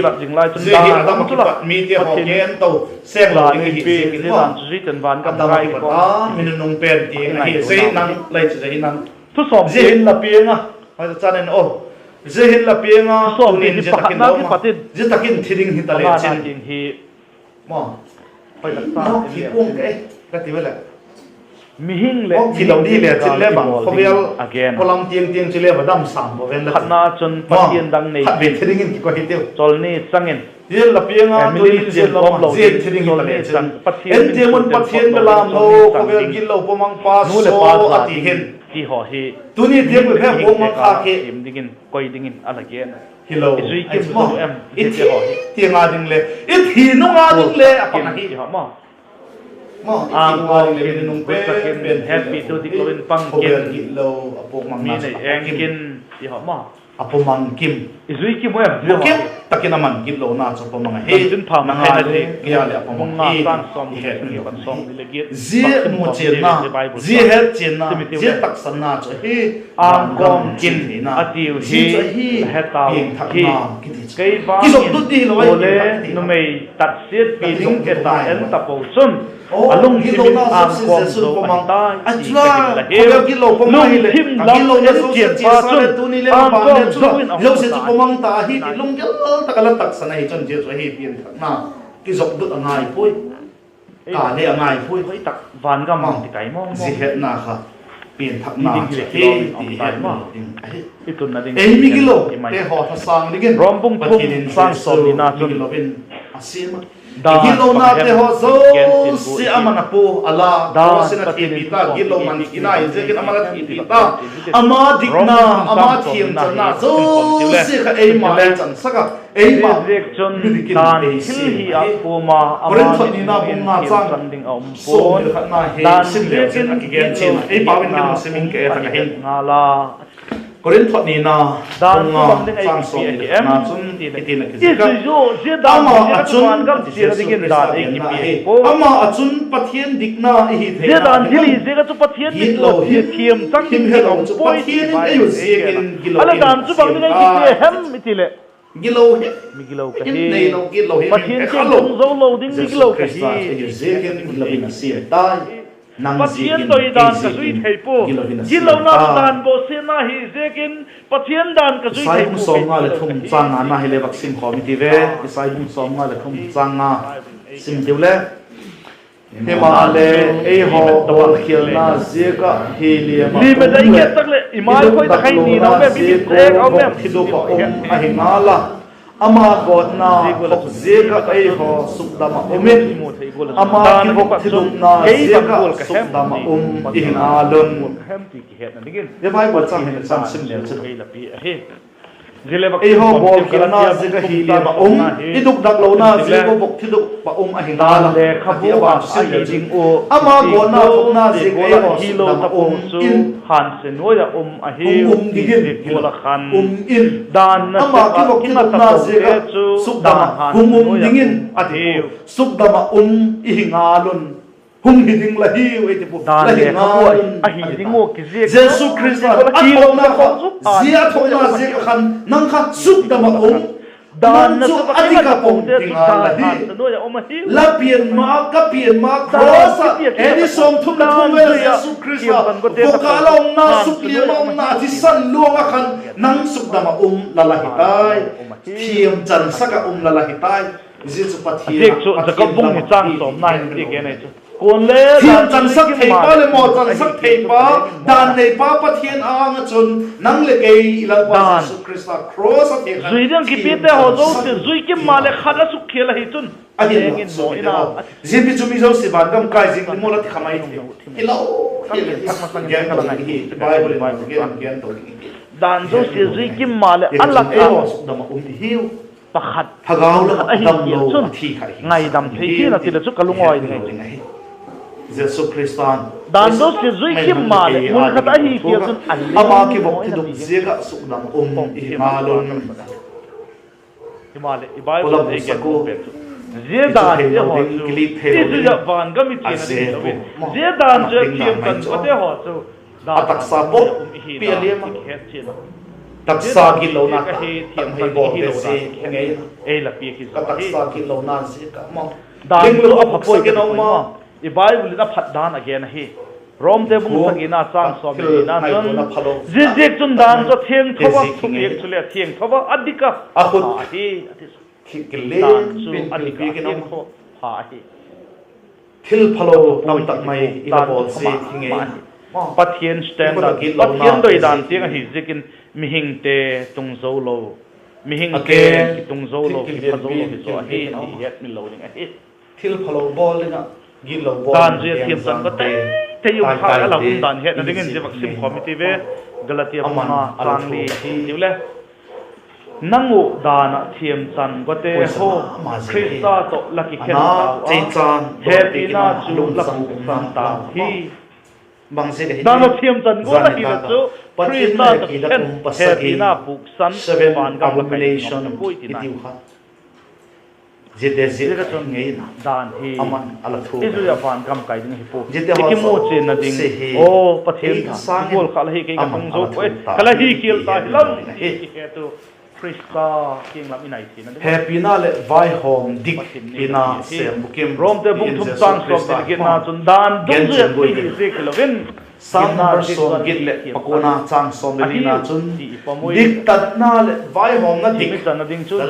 Zia hi Adam a kipat mite haw gen to seng lo ding ahi ziakin maw. Adam a kipat a mi nunung pen tiang ahi, zia hi nang, lai chu zia hi nang. Zia hin la piang a, mai ta chan in aw. Zia hin la piang a, tunin zia tak in lo ma. Zia tak in thi ding hita le chin. Nawk thi pua'ng ka e, ka ti ve leh. Mihing leh, nawk thi lo di le chin le bang, khawvel, pawlam tiang tiang chu le va dam sam bo ven la. Khatna chun Pathian dang nei, khat vei thi dingin kiko hi tiu. Chawlni chang in, zia la piang a, tunin zia lo ma, zia thi ding hita le chin. En tiang un Pathian belamno, khawvel gitlo pawmangpa saw a ti hin, ti haw hi. Tuni tiang u he pawmang kha khe, koi dingin a la gen. Hilo, i zui kim maw, em, i thi tiang a ding le, i thi nung a ding le a pang ahi. Angkawm kin, nung pen pen, heppitu dik lo in pang kin, mi nei eng kin, ti haw maw. A pawmang kim. I zui kim u em? Kim tak in a man gitlona chu a pawmang ahi. Nang a le, kei a le a pawmang hi. Zia muchianna, zia hetchianna, zia taksanna chu ahi. Angkawm kin a tiu hi, la he tau hi. Kei vang in, pu le numei tatsiatpi lung et a en tapo chun, a lungthim in angkawm zo ahi tai ti ka hin la hiu. Lungthim lam en chianpa chun angkawm zo in a hung ta hi ti lunggel tak a la taksan ahi chun zia chu ahi pianthakna. Kizopdut a ngai puai. Ka le a ngai puai. Hoi tak van gam ti kai maw maw. Zia hetna kha pianthakna chu ahi ti het lo ding ahi. Ei migilote haw thasâng dingin Rom bung thum chang sawmnina chun, gitlona te haw zosia ama'n a pua a la, Pathian in a thilpi ta, gitlo man thina hi ziakin ama'n a thilpi ta. Ama dikna, ama thiamchanna zosia kha eima ei chansak a, eima mi dik in ei siam ahi. Korinth nina bung nga chang sawm leh khatna hi sim leu chun a kigen chian a, ei pau in sim in ka et a ka hin. Korinth nina bung nga chang sawm leh khatna chun hitin a kizik a, ama ah chun, Jesu Khrista genna ahi, ama ah chun Pathian dikna i hi theina ding un, gitlo hi, him helo chu Pathian in ei ut ziakin gilo in a siam tai. Gilo hi, in neilo gitlo hi, Pathian kiang tung zo lo ding migilo ka hi ziakin gilo in a siam tai. Nang ziakin, kei ziakin gilo in a siam tai. Isai bung sawmnga leh thum chang ngana hile vak sim khawm i ti ve. Isai bung sawmnga leh thum chang nga sim tiu le. Himaleh, eihaw bawlkhialna ziak ah hi liam ah um leh, i lungdak lona ziak ua bawk thiduk ah um ahi ngal a. Ama gawtna thuak ziak ah eihaw sukdam ah um in, ama kivok thidupna ziak ah sukdam ah um i hi ngal un. Zia Bible chang hin chang sim leu chun, eihaw bawlkhialna ziak ah hi liam ah um, i dukdak lona ziak ah vok thidup ah um ahi ngal a, a ti a ban sim leu chun, ama gawtna thuakna ziak ah eihaw sukdam ah um in, hung um dingin, um in, ama kivok thidupna ziak ah sukdam ah hung um dingin a ti pua. Sukdam ah um i hi ngal un. Hung hi ding la hiu ei ti pua, la hi ngal un. Jesu Khrista a thuakna kha, zia a thuakna ziak ah khan nang kha sukdam ah um, nang chu a dik ah pom hi ngal la hi. La pian ma, ka pian ma, cross ah A D sawmthum leh thum vêl ah Jesu Khrista vok ah la umna, sukliam ah umna, a thisan luang ah khan nang sukdam ah um la la hi tai. Thiamchansak ah um la la hi tai. Zia chu Pathian a, Jakob bung ni chang sawmna hin ti gen ahi chu, thiamchansak theipa leh mawchansak theipa, dan neipa Pathian âng ah chun nang leh kei i Lalpa Jesu Khrista cross ah zui ding kipite haw zosia zui kim maleh khat a sukkhial ahi chun, ahi in maw in a, zia pi chu mi zosia van gam kai zing ding maw la ti kha mai thei. Hilo, gen to ding hi, Bible in gen, gen to ding hi. Dan zosia zui kim maleh a lak ah sukdam ah um i hiu. Pakhat, thagau lam ah a damlo chun ngaidam thei hi'n a ti leh chu ka lungawi thei. Jesu Khrista'n dan zosia zui kim maleh mun khat ahi kei chun ama kivok thidum ziak ah sukdam um i hi ngal un. Himaleh i Bible in ei gen pen chu, zia dan zia haw chu i zui ah van gam i chiana ding hilo in, zia dan chu thiamchan kote haw chu a taksa bawk pi a liam a, taksa gitlona tak tak mai bawlte zia ngei a, ka taksa gitlona ziak ah maw, dan chu a pha puai ka ti pua. I Bible in a phat dan a gen ahi. Romte bung sagina châng sawm leh nina chun, ziaziakchun dan chu a thiangtho a, thupiak chuleh a thiangtho a, a dik a, a pha ahi, a ti chu. Dan chu a dik a, a thiangtho a, pha ahi. Thil phalo tam tak mai i la bawl ziak hi ngei. Pathian standard, Pathian doidan tiang ahi ziakin mihingte tung zo lo, mihingte kitung zo lo, kipha zo lo hi zaw ahi ti i hetmil lo ding ahi. Thil phalo bawl ding ah, gitlo bawl ding ah thiamchan kote, tei um kha a la um dan hetna dingin zia vak sim khawm i ti ve. Galatia bung nga châng li tiu le, nang uh dan ah thiamchan kote haw, Khrista tawh la kikhen tau a, hepina chu la puksan tau hi. Dan ah thiamchan gual ahileh chu Khrista tawh kikhen hepina puksan, van gam la kai ding puai tina hi. Ziate ziak ah chun dan hi i zui ah van gam kai ding ahi pua. I kimuchianna ding, aw Pathian, i gual kha la hi kei ka tung zo puai, ka la hi khial ta hi lam ti i het u, Khrista kiang lam i nai theina ding. Hepina leh vaihawm dik pina sêm bukim. Romte bung thum châng sawm leh giatna chun dan dungzui ah thil hi ziak hilo in, Sam number sawmgiat leh pakuana châng sawm leh nina chun, diktatna leh vaihawmna dik, la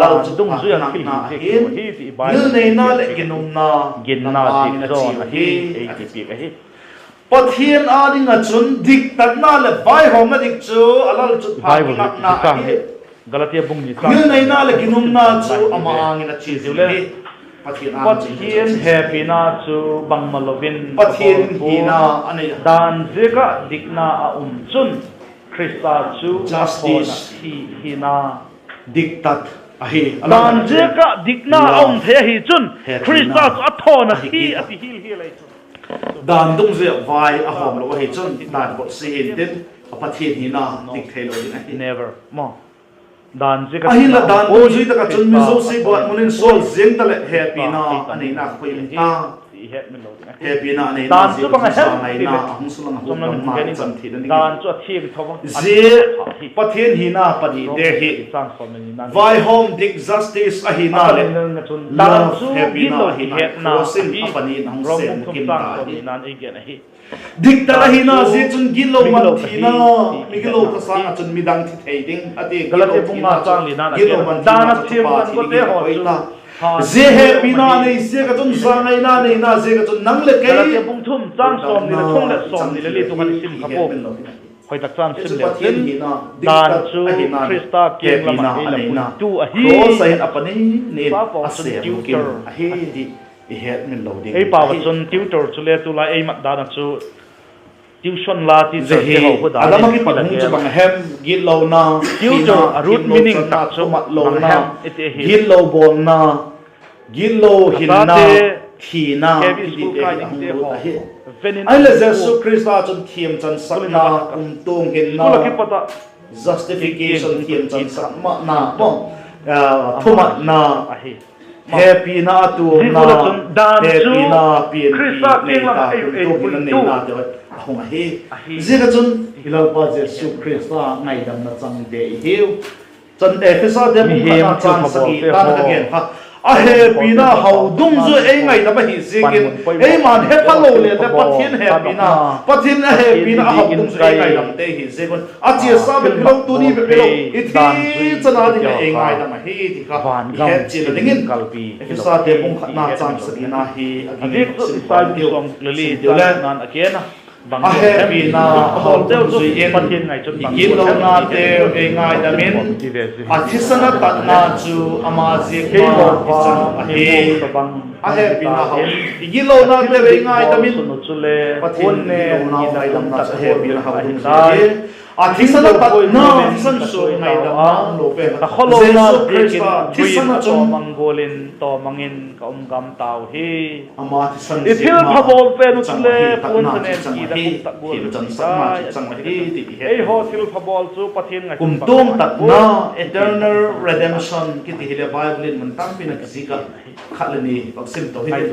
Lalchutpha kinakna ahi'n, ngilneina leh ginumna ginna ziak zaw ahi, a ti. Pathian â ding ah chun diktatna leh vaihawmna dik chu a Lalchutpha kinakna ahi. Ngilneina leh ginumna chu ama âng in a chia zing hi. Pathian hepina chu bangmalo in Pathian hina a nei a, dan ziak ah dikna a um chun Khrista chu a thawna thi hina, diktat ahi. Dan ziak ah dikna a um thei ahi chun Khrista chu a thawna thi a ti hial hial ahi chu. Dan dungzui ah vai a hawm lo ahi chun dan bawlsia hi'ntin, a Pathian hina dik theilo ding ahi. Ahinla dan dungzui tak ah chun mi zosia guatmun in sawl ziang taleh hepina a neina kha koi um ta? Hepina a neina ziak chu zangaina a hung sung lang a hukdamna i chan theina dingin, zia Pathian hina panite hi vaihawm dik, justice ahina leh love, hepina ahina, cross in a pani in a hung sêm kim ta hi. Diktat ahina ziak chun gitlo man thina, migilo thasâng ah chun midang thi thei ding a ti. Gitlo man thina chu pa thi dingin a koi ta. Zia hepina nei ziak ah chun, zangaina neina ziak ah chun nang leh kei hukdamna i chan thei ding ahi. Hoi tak chan sim leu chin, dan chu Khrista kiang lam ah ei la puitu ahi. Cross a hin a panina in a sêm bukim ahi ti i hetmil lo ding. Ei pau ah chun tutor chule tulai ei mat dan ah chu tuition la teacher te haw khu dan in a la gel a. Tutor a root meaning tak chu bang hem i ti ahi. Gitlo bawlna, gitlo hinna, thina, K B school kai dingte haw, ven in a hung lut. Ahileh Jesu Khrista chun thiamchansakna, kumtuang hinna, justification, thiamchansak mahna, thumanna, hepina a tuamna, hepina pianpi neina, kumtuang hinna neina te a hung ahi. Ziak ah chun i Lalpa Jesu Khrista ngaidamna changte i hiu. Chan Ephesate bung khatna châng sagi dan a ka gen kha, a hepina haw dungzui ei ngaidam ahi ziakin, eima'n hephalo leh le Pathian hepina, Pathian a hepina a haw dungzui ei ngaidamte hi ziak un, a chiasa bep hilo, tuni bep hilo, i thi chan a ding ah ei ngaidam ahi ti kha i hetchian dingin Ephesate bung khatna châng sagina hi a ging sim tiu le. A hepina haw dungzui in i gitlonateu ei ngaidam in, a thisan a tatna chu ama ziak ma i chang ahi. A hepina haw, i gitlonateu ei ngaidam in, Pathian i gitlona ngaidamna chu a hepina haw dungzui ahi. A thisan a tatna, thisan suak ngaidamna umlo pen, Jesu Khrista thisan a chun tawmang gual in tawmang in ka um gam tau hi. I thilpha bawl pen uh chule puan sa nen kit a kum tak gual hi tai. Eihaw thilpha bawl chu Pathian ngaituana, kumtuang tatna, eternal redemption kiti hileh Bible in mun tampi in a kizik a, khat le ni vak sim to hi.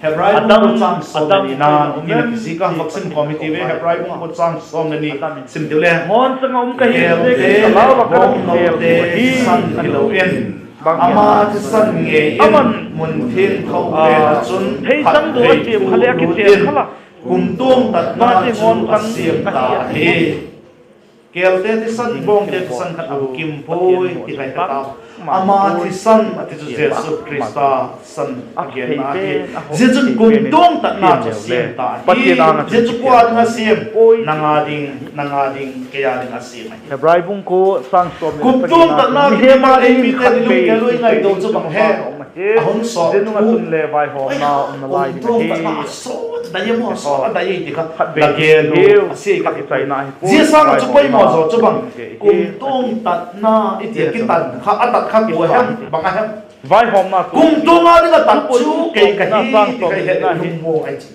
Hebrai bung kua châng sawm le nina dingin a kizik a, vak sim khawm i ti ve, Hebrai bung kua châng sawm le ni sim tiu le. Ngawn chang a um ka hi, ka lau a ka lam hel ahi, san hilo in, ama thisan ngei in mun thiangtho pen ah chun theichang du a siam kha le a kichen kha la, kumtuang tatna chu a siam ta ahi. Kelte thisan, bawngte thisan khat a bukim puai ti kha i he tau. Ama thisan a ti chu Jesu Khrista thisan a genna ahi. Zia chun kumtuang tatna chu a siam ta ahi. Zia chu kua ding a siam? Nang a ding, nang a ding, kei a ding a siam ahi. Kumtuang tatna kiti ma ei mite ni lungkel ui ngaitua chu bang hem? A hun sawt thu. Kumtuang tatna a sawt dai em aw, sawt a dai ei ti kha la gen u a sia ka ti. Zia sâng ah chu poimaw zaw chu bang, kumtuang tatna i ti a kitan kha, a tat kha kua hem, bang a hem? Kumtuang a ding a tat chu kei ka hi ti kha i het lungmuang ahi chu.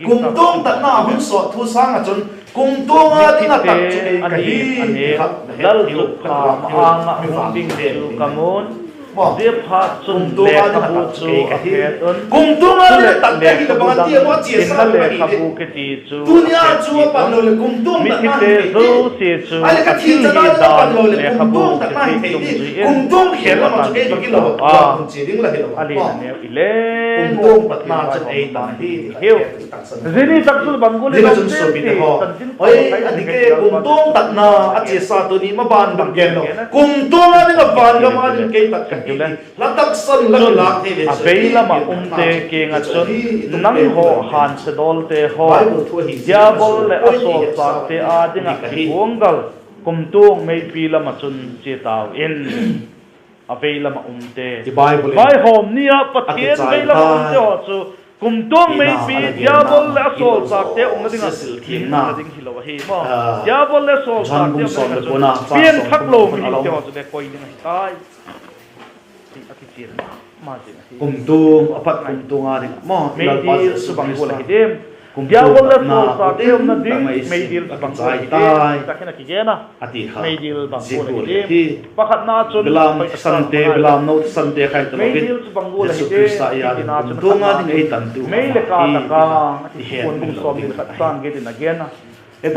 Kumtuang tatna a hun sawt thu sâng ah chun, kumtuang a ding a tat chu kei ka hi ti kha la het diu, ka tuak diu, mi vang ding chu ka mun. Ziaphatchun kumtuang a ding a tat chu kei ka hi. Kumtuang a ding a tat ka hi leh bang a ti a, a chiasa ka hi di. Tuni a chu a pan lo leh kumtuang tatna hi thei di. Ahileh ka thi chan a ding a pan lo leh kumtuang tatna hi thei di. Kumtuang khêl lam ah chu kei ka kilo a, hun chia ding la hilo a. Kumtuang tatna chu ei tan hi ti kha. Zia ni tak chun bang gual i dam ti, chanchin a dik e, kumtuang tatna a chiasa tuni maban bang gen lo. Kumtuang a ding a van gam a ding kei tat ka hi ti la taksan la kilâk thei le chu a vei lam ah umte kiang ah chun, nanghaw hânsia dawlte haw, diabol leh a sawlchâkte â ding ah kiguanggal kumtuang meipi lam ah chun chia tau in. A vei lam ah umte, vaihawm ni ah Pathian vei lam ah umte haw chu kumtuang meipi, diabol leh a sawlchâkte umna ding ah umna ding hilo ahi maw. Diabol leh sawlchâkte umna ding ah chu piangthak lo mihingte haw chu le koi ding ahi tai. Kumtuang a pat kumtuang a ding ah maw, meidil chu bang gual ahi diam? Diabol leh sawlchâkte umna ding meidil chu bang gual ahi diam? Tak hin a kigen a, meidil bang gual ahi diam? Pakhatna chun, belam sante, belam no sante khai talo in, Jesu Khrista i â ding kumtuang a ding ei tantu mei leh ka tak a, a ti, Puan bung sawm leh khat châng giat in a gen a.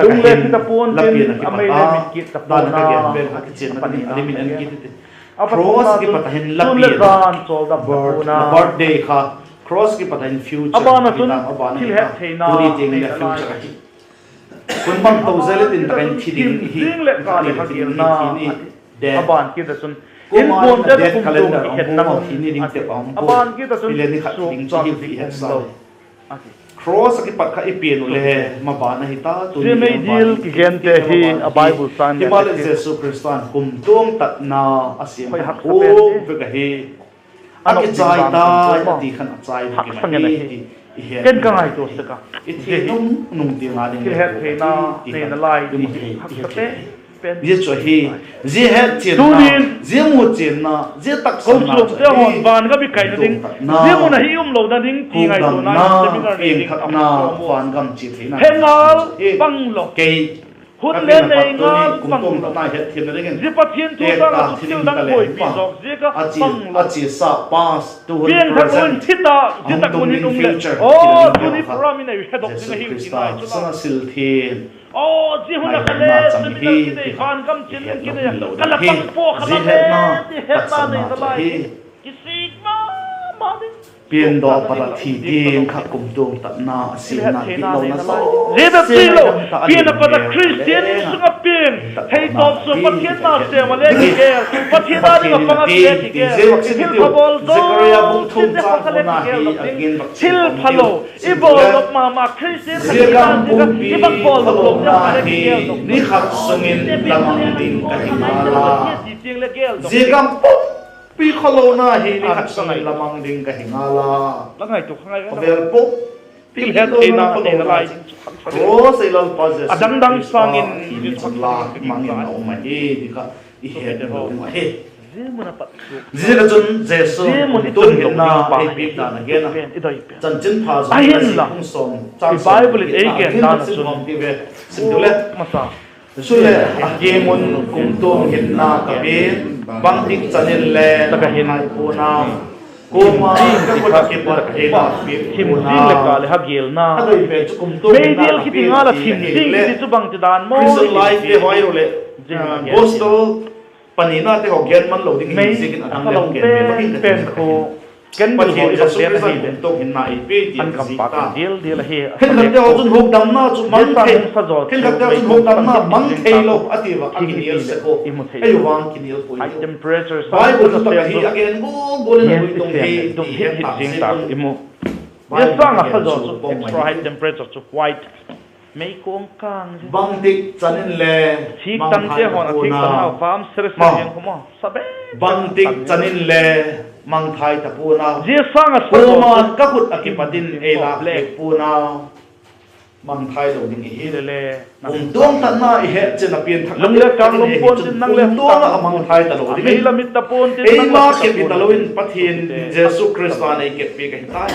Lung le thita pua'n tin, a mei le mit kit ta pua'n a, a panina a gen. Cross kipat a hin la pian, birthday kha, cross kipat a hin future, a ban ah chun thil het theina, tuni tiang le future ahi. Hun bang to zel le tin tak in thi ding hi, zing leh ka le kha gelna, a ban kit ah chun inkuante tawh kumtuang kihetna mun, a ban kit ah chun suakchang ding mun lo, a ti. Cross ah kipat kha i pian u le maban ahi ta, tuni meidil kigente hi a Bible chang, himaleh Jesu Khrista'n kumtuang tatna a siam kha vek ahi. A kichai tai a ti khan a chai vek ahi ti i het. Ken ka ngaitua sek a, i thi nung nung tiang a ding le het theina nei nalai ti haksa pen. Zia chu ahi, zia hetchianna, zia muchianna, zia taksanna chu ahi. Kochuamte hawn van gam i kaina ding, zia mun ah i umlo na ding ti ngaituana in seminar nei ding a, van gam chia theina, he ngal panglo, kei hun le nei ngal panglo, zia Pathian thu sâng ah chu thil dang buaipi zawk ziak ah panglo, piangthak un thi ta, zia tak mun in um leh, aw tuni program in ei hedok ding ahiu ti nai chu la. Aw zia hun ah kha le seminar kinei, van gam chia ding kinei a, ka la pang pua kha la le ti hetna nei nalai, kisik ma ma ding. Piandaw pat ah thi ding kha kumtuang tatna a siamna, gitlona, zia bep hilo, pian a pat ah Khristian in sung ah piang, theitawp sua Pathian nasêm a le kigel, Pathian â ding ah pang a ti le kigel, thilpha bawl zosia kha le kigel dok ding, thilphalo i bawldok ma ma Khristian kha i bawldok lo ziak a le kigel dok ding, ni khat sung in la mang ding ka hi ngal a, zia gam pumpi khawlona hi ni khat sung in la mang ding ka hi ngal a, la ngaitua kha ngai, khawvel pumpi thil het theina nei nalai, cross ei Lalpa Jesu Khrista thina chun la mang in a um ahi ti kha i het lo ding ahi. Ziak a chun Jesu kumtuang hinna ei piak dan a gen a, Chanchinpha Johan a sawm, chang sawm, i Bible in ei gen dan a chun, sim tu le, chuleh a kiang un kumtuang hinna ka pia'n, bangtik chan in le ka hin pua'n a, kuama ka khut ah kipat ei lâkpiak pua'n a, a doi pen chu kumtuang hinna ka pia'n ti ahi leh, Christian life te haw leh, gospel paninate haw gen man lo ding hi ziakin a dang le gen pen khu, Pathian Jesu Khrista kumtuang hinna ei pia ti a zik ta. Khenkhatte haw chun hukdamna chu mang thei, khenkhatte haw chun hukdamna mang theilo a ti ua, a kinial sek u. Ei u vang kinial puai. Bible chu tak ahi, a gen gual gual in a lui tung hi ti het tak ziak un, Bible a gen chu pawm mai. Bangtik chan in le mangthai ta pua'n a, bangtik chan in le mangthai ta pua'n a, kuama'n ka khut ah kipat in ei lâkpiak pua'n a, mangthai lo ding i hi. Kumtuang tatna i het chian a pianthak, lung le kâng lum pua'n tin nang le kumtuang ah a mangthai talo ding, eima kep hi talo in Pathian Jesu Khrista'n ei keppiak ahi tai.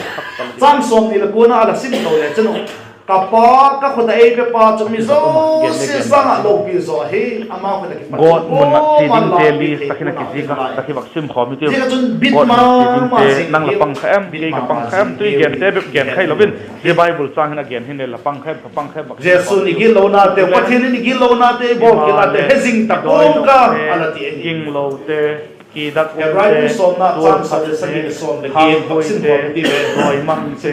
Chang sawmni leh kuana a la sim to le chun, ka Pa, ka khut ah ei pepa chu mi zosia sâng ah lopi zaw ahi, ama khut ah kipat in kuama'n lâkpiak thei pua'n a, a ti lai. Zia chun bit ma ma zing, nang la pang kha em, kei ka pang kha em, tu i gente bep gen kha hilo in, zia Bible chang hin a gen hin le la pang kha em, ka pang kha em, Jesu'n i gitlonateu, Pathian in i gitlonate bawl kit ate he zing ta pua'ng ka, a la ti ahi. Ginglote, kidak umte, Hebrai bung sawmna chang sawm leh sagi, sawm leh giat, sim khawm i ti ve, dawi mangte,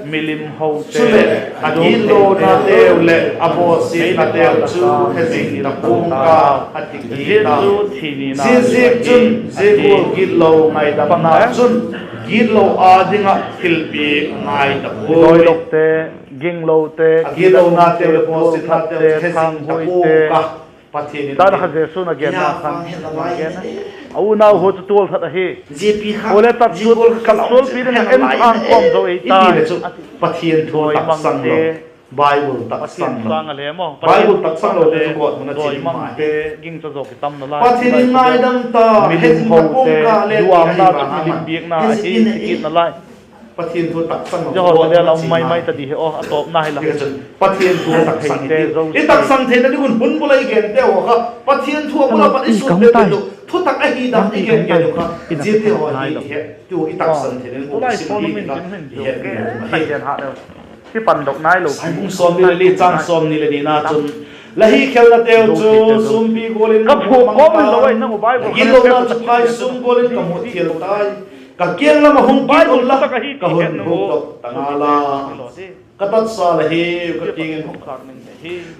milim hote, chuleh a gitlonateu leh a bawsiatnateu chu he zing ta pua'ng ka, a ti kit a. Ziaziakchun zia gual gitlo ngaidamna chun gitlo â ding ah thilpiak ngai ta puai. Dawi dokte, ginglote, a gitlonateu leh bawsiatnateu chu he zing ta pua'ng ka, Pathian in a kha Jesu'n a genna khan a gen a, a unau haw chu tual that ahi. Ule, taksualpi ding ah en chu âng kawm zo ei ta. Pathian thu taksang lo, Bible taksang lo, Bible taksang lote chu gawtmun ah chia ding mai. Pathian in ngaidam ta, he zing ta pua'ng ka le ti ahi vang a, he zing in a, Pathian thu taksang lo, gawtmun ah chia mai. Pathian thu taksang, i taksang theina ding un hun bul ah i gente haw kha, Pathian thu a bul ah pat i sut le tu, thutak ahi dan i gen gen u kha, ziate haw hi i het tu, i taksang theina ding un sim hi kha, i het Sawmni leh li chang sawmni leh nina chun, la hikhelnateu chu sûmpi gual in ka phuak kawm in lo ai, nang u Bible, gitlona chu phaisûm gual in ka mut thial tai. Ka kiang lam ah hung kit unla, ka hun hukdok ta ngal a, ka tatsau la hi ka kiang in,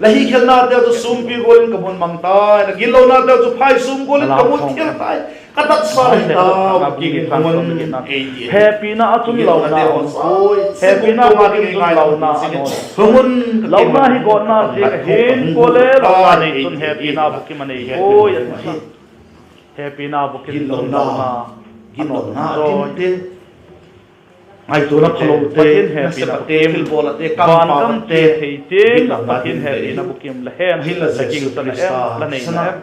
la hikhelnateu chu sûmpi gual in ka mut mang tai, la gitlonateu chu phaisûm gual in ka mut thial tai. ka tatsa la hi ta, hepina ah chun launa a um puai, hepina bukim chun launa a nawn. Launa hi gawtna ziak ahi, kuale launa nei chun hepina bukim a nei puai, a ti chu. Hepina bukim chun launa a nawn zawi. Ngaituana phalote, Pathian hepina bukim, vangam chia thei tiang Pathian hepina bukim la hen, la gingcha na em, la nei na em?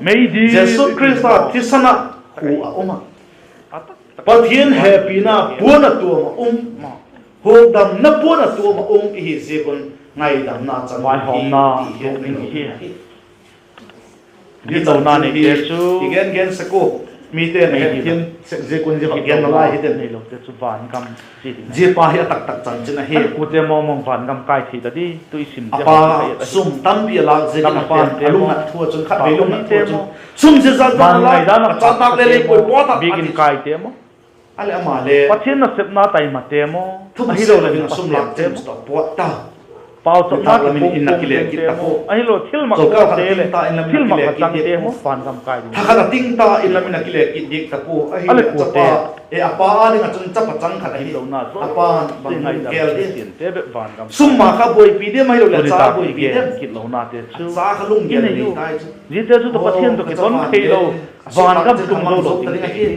Meidil Jesu Khrista thisan ah khu a um a, Pathian hepina puan a tuam ah um, hukdamna puan a tuam ah um i hi ziak un ngaidamna chang hi ti hi ding ahi. Gitlona neite chu, i gen gen sek ua, mite'n a hetthiam sek ziak un zia va genna lai hi tin, zia pa hi a taktak chanchin ahi. A pa sum tampi a lâk ziakin a pa'n a lungnat thu ah chun, khatvei lungnat thu ah chun, sum zia zat zat a lâk, a châk tâk le lei puai, pawt ah, a ti. A leh ama le Pathian nasepna taimate maw, ahiloleh sum lâk chen chu tawh pawt ta. Pauchapna lam in in a kile kit ta pua, ahilo thilmak, thilmak a changte maw, vangam kai ding. Thakhat a ting ta in lam in a kile kit diak ta pua, ahileh chapa, e, a pa â ding ah chun chapa chang khat ahi. A pa'n bang hun gel ding, sum ma kha buaipi diam, ahiloleh cha buaipi diam, a cha kha lunggel nei tai chu. Ziate chu tawh Pathian tawh kiton theilo, vangam tung zo lo ding ahi.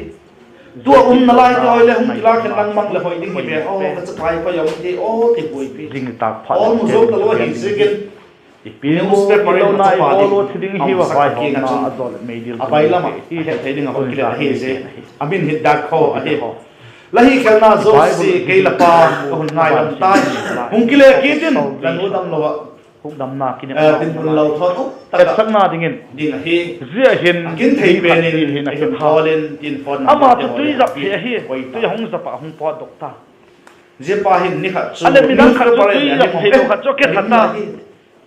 Tua umna laite haw leh hung kilâk hen lang mang leh hoi ding hi ve, aw ka chapa hi koi a um ti, aw ti buaipi, aw mu zo talo ahi ziakin newspaper in a chapa ding a um sak a kiang ah chun, a bailam ah a het thei ding a hung kilet ahi zia. A min hi Dak Kho ahi. La hikhelna zosia kei la pa ka hun ngaidam tai. Hung kile kit in, la nu damlo ah dinmun lo thawn u tak ah ding ahi. Zia hin a kin thei pen in, a kin thawl in, tin phone number te haw leh a pia, tui a hung zap ah hung pawtdok ta. Zia pa hin ni khat chu, a leh midang khat chu tui zap theilo khat chu a ketha ta.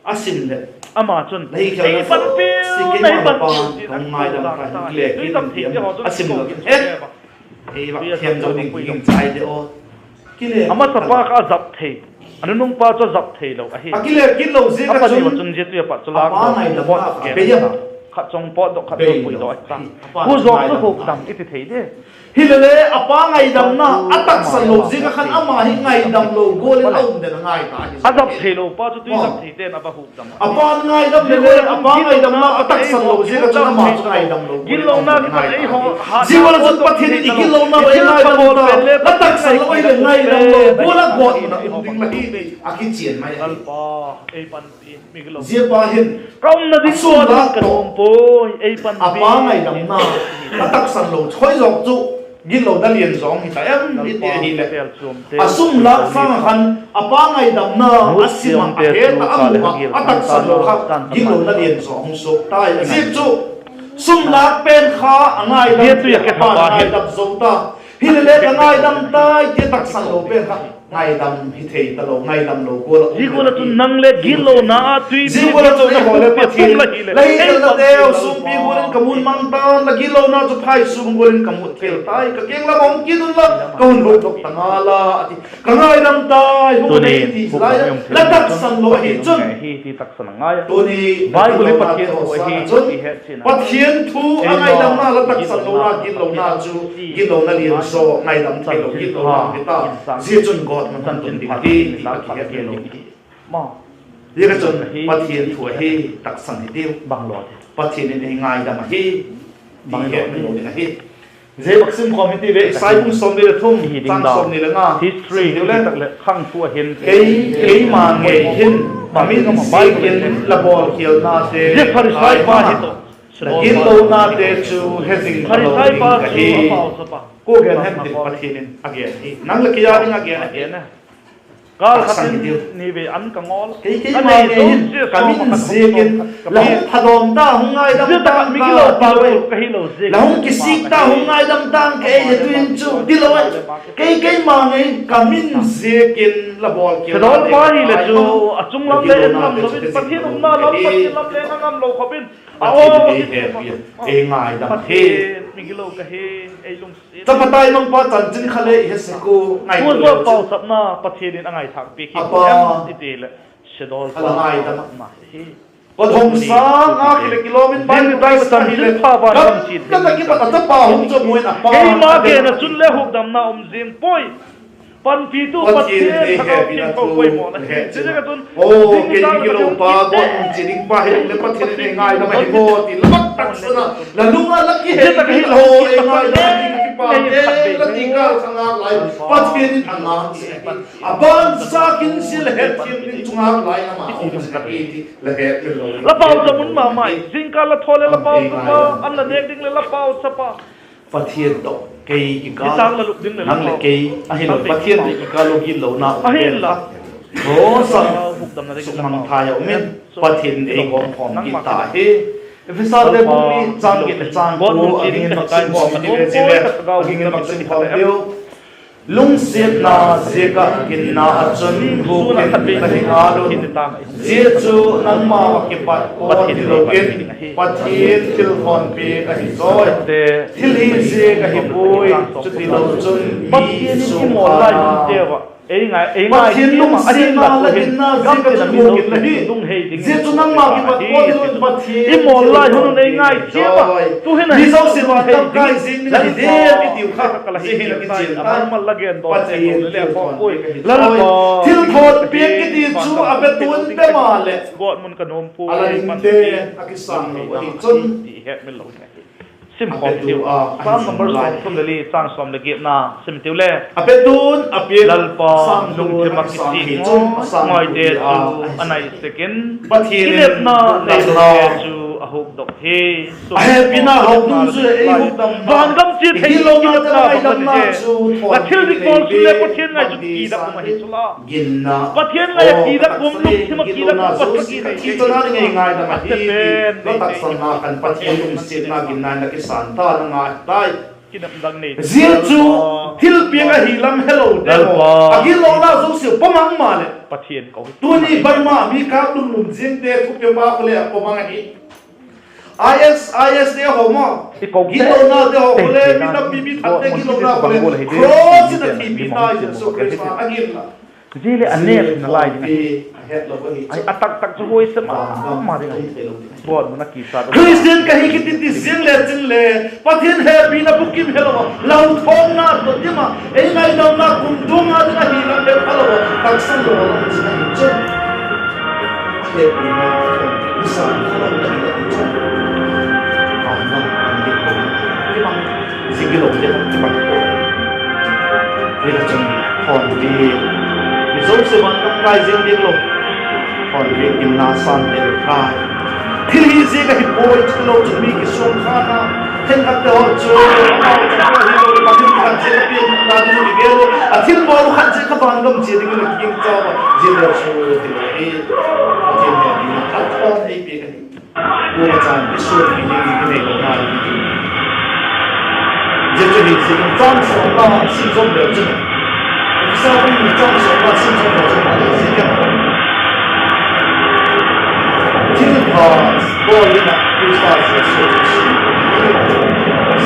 A sim leh, ama chun, ei panpi, ei panpi, ka hung ngaidam tai, hung kile kit in, ti a sim lo in, ei va thiam zo ding kiging chai de aw. A masapa kha a zap thei, a nunungpa chu a zap theilo ahi. A kile kit lo ziak a chun, zia tui a pat chu lâkdaw, pawtdok gen ta. Khat chu hung pawtdok, khat chu hung puidok ta. Khu zawk chu hukdam i ti thei de. Hilele a pa ngaidamna a taksan lo ziak ah khan ama hi ngaidam lo gual in a um den a ngai ta hi. A zap theilo pa chu tui zap theite'n a va hukdam a. A pa ngaidam lele, a pa ngaidamna a taksan lo ziak ah chun ama chu ngaidam lo gual in a um den a ngai ta hi. Zia gual ah chun Pathian in i gitlonau ei ngaidam ta, la taksan lo ahileh ngaidam lo gual ah gawtmun a um ding la hi ti a kichian mai ahi. Zia pa hin ka umna ding sung lâk ka nuam puai, ei panpi, a pa ngaidamna a taksan lo khoi zawk chu gitlona lian zawng hi ta em i ti ahileh, a sum lâk sâng ah khan a pa ngaidamna a sim ah, a het ah, a mu ah, a taksan lo kha gitlona lian zawng hung suak tai. A ziak chu sum lâk pen kha a ngaidam, a pa ngaidam zo ta. Hilele ka ngaidam tai ti a taksan lo pen kha ngaidam hi thei talo, ngaidam lo gual ah. Zia gual ah chun nang le gitlona a tui, zia gual ah chun na haw le Pathian, la hikhelnateu sumpi gual in ka mun mang ta'n, la gitlona chu phaisum gual in ka mut thei tai, ka kiang lam ah hung kit unla, ka hun hukdok ta ngal a, a ti. Ka ngaidam tai, hung nei ti lai a, la taksan lo ahi chun, tuni Bible hi Pathian thu ahi, Pathian thu a ngaidamna, la taksan lona, gitlona chu gitlona lian zaw, ngaidam theilo gitlona hi ta. Zia chun gawtmun hun tun ding ahi ti a kihet ngei lo hi. Ziak a chun Pathian thu ahi, taksan hi tiu. Pathian in ei ngaidam ahi ti het ngei lo ding ahi. Zia bak sim khawm hi ti ve, Isai bung sawmni leh thum, châng sawmni leh nga, history hi tak leh khang thu ahin, kei, keima ngei hin ka min ziakin la bawlkhialnate, zia Pharisai pa hi tawh, la gitlonate chu he zing talo ding ka hi. Kua gen hem ti, Pathian in a gen hi, nang leh kei â ding a gen ahi. Kâl khat in ni vei an ka ngawl, kei, keima ngei hin ka min ziakin la hung phadawm ta, hung ngaidam ta, ka hilo pa, la hung kisik ta, hung ngaidam ta, ka ei he tuin chu tilo ai. Kei, keima ngei hin ka min ziakin la bawlkhialnate, Sedawlpa hileh chu a chung lam le en ngam lo in, Pathian umna lam, Pathian lam le en ngam lo khop in, a aw, ei ngaidam hi. Pathian migilo ka hi, ei lungsiat. Chapa taimangpa chanchin kha le i he sek ua, ngaituana pauchapna Pathian in a ngaithâk piak hi em i ti leh, Sedawlpa pauchapna hi. Pathum sâng a kile kilometer ding tai ta hile, gam khat a kipat a chapa hung chu mu in a pa keima gen a chun le hukdamna um zing puai. Panpitu Pathian ei hepina thu poimaw la hi. Ziaziak a chun, o, kei ka kilopa, gawtmun chia ding pa hi le Pathian in ei ngaidam ahi maw ti la mak tak san a, la lung a la kihe tak hi la ho ei ngaidam ahi, kipâk e la ti kâl kha ngâk lai, Pathian in a ngâk sek hi. A ban zak in zia la hetthiam ding chu ngâk lai lam a um sek hi ti la hetmil lo ding. La pauchap un ma mai, zingkal la thaw leh la pauchap a, an la nêk ding leh la pauchap a. Pathian tawh kei kikâl, nang leh kei ahilo, Pathian tawh kikâl lo gitlona um pen kha, aw, sukmangthai a um in, Pathian ei gawmkhawm kit ta hi. Ephesate bung li châng giat leh châng kua a dingin vak simkhawm ding i ve zia le, a dingin vak simkhawm diu. Lungsiatna ziak ah ginna ah chun hukdam la hi ngal un; zia chu nangmau ah kipat aw hilo in, Pathian thilthawn piak ahi zawi. Thil hi ziak ahi puai, chutilo chun mi sukha Pathian lungsiatna la ginna ziak ah chun hukdam la hi. Zia chu nangmau ah kipat aw hilo in, Pathian thilthawn piak ahi zawi. Mi zosia vangam kai zing ding ahi diam i tiu kha, zia hin a kichian tai. Pathian thilthawn piak ahi zawi. Thilthawn piak kiti chu a betuan pe maleh, a la dingte a kisâng lo ahi chun, a betu a, a hi zing lai. Sim khawm tiu, Psalm number sawmthum leh li, châng sawm leh giatna sim tiu le. A betu'n a piak, Lalpa lungthim ah kisik ngaite chu a nai sek in, kinepna nei lote chu a hukdok hi. A hepina hukdam chu ei hukdam, vangam chia thei lo, kinepna bang a ti e. La thil dik bawl chu le Pathian ngai chu kidak um ahi chu la. Ginna, Pathian ngai ah kidak um, lungthim ah kidak um, Pathian ngai ah kidak um, a pen la taksana khan Pathian lungsiatna ginna in la kisâng ta, la ngai tai. Zia chu thilpiak ahi lam helote haw, a gitlona zosia pawm mang maleh, tuni Burma mi kâp lum lum ziangte thupiak pa khu le a pawm mang ahi. ISIS te haw ma, gitlonate haw khu le, mi tampi mi thakte gitlona khu le, cross in a thipi tai, Jesu Khrista a gitna. Zia leh a nêk hina lai ding ahi. A tak tak chu huaise ma ma ding ahi. Gawtmun a kisa, Khristian ka hi kiti ti ziang le chin le, Pathian hepina bukim helo a, lauthawmna dot dim ah, ei ngaidamna kumtuang a ding ahi lam he phalo a, taksa lo a lam chin ahi chun, hepina bukim hisa phalo na hi lam chun, a na, a na, kibang, zia gilote kibang. Hi la chun, thawnpi, mi zosia vangam kai zing ding lo, thawnpi ginna sâng tel kai. Thil hi ziak ahi puai, chutilo chun mi kisuang kha na, khenkhatte haw chu, amau chu hilo, Pathian khat ziak a pian dan in i gel u, a thilbawl khat ziak a vangam chia dingin a kiging chau a, zia le chu hilo hi, Pathian hepina a thawn ei piak ahi. Kuama chan i suan i ding i nei lo ngai i ti. Zia chu hi ziakin châng sawmna sim zawm leu chun, Efesa bung ni châng sawmna sim zawm leu chun, zia ken, thilpha bawl ding ah Khrista Jesu chu si,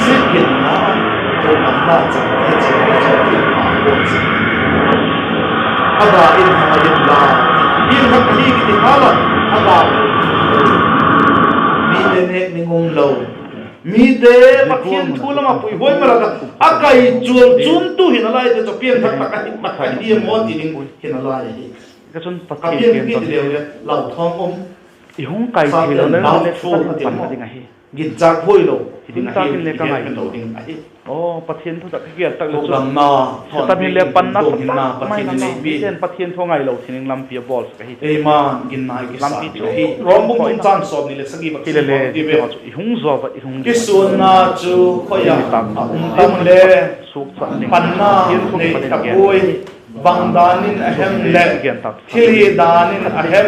zia ginna, hukdamna chang hi chia, zia thilpha bawl si. A ga in hang a inla, piangthak ahi kiti ngal a, a ga, mite nêk ding um lo, mite Pathian thu lam ah puihuai ma lak ah a kai chuam chuamtu hina laite chu piangthak tak ahi, tak ahi maw ti ding hina lai ahi. A piang kit leu le lauthawm um, i hung kai thei lo le, Satan pan ding ahi. Ginchâk huai lo, hung châk in le ka ngai lo ding ahi. Aw, Pathian thu tak ka gel tak le chu, Satan in le panna tak tak mai mai, miten Pathian thu a ngai lo thei ding lampi a bawlsak ahi. Lampi chu Rom bung thum châng sawmni leh sagi bak hile le, chu i hung zaw a, i hung kisuanna chu khoi ah a um tam le, panna nei ta puai. Bang dan in a hem leh, thil hi dan in a hem,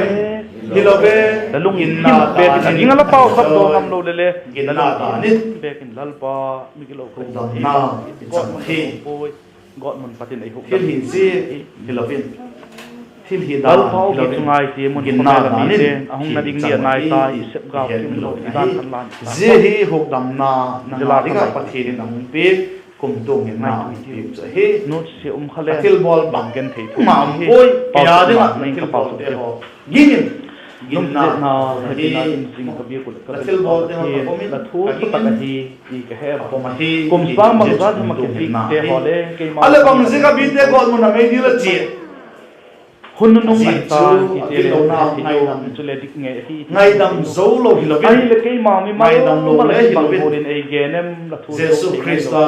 hilo ve, ginna dan in a hem, ginna dan in, hukdamna i chang hi. Gawtmun Pathian ei hukdam, thil hi zia hilo in, thil hi dan hilo in, ginna dan in, a hung na ding dia nai ta, i sep gau kimlo dan khan lan. Zia hi hukdamna, nang a ding ah Pathian in a hung piak, kumtuang in na hung piak chu ahi. A thilbawl bangma um puai, kei a ding ah na thilbawlte haw, ging in, Ginna, hepina in zing ka biak uh leh ka thilbawlte haw ka pom in, la thu ka tak ahi ti ka he a. Kum sâng bangzat ham a kipikte haw le keima a leh bang ziak a mite gawtmun a mei dil a chia. Hun nunung a hi ta, tite le, ngaidam, chule dik ngei ahi, ngaidam zo lo hilo in, ahileh keima mimal lo le hibang gual in ei gen em, la thu Jesu Khrista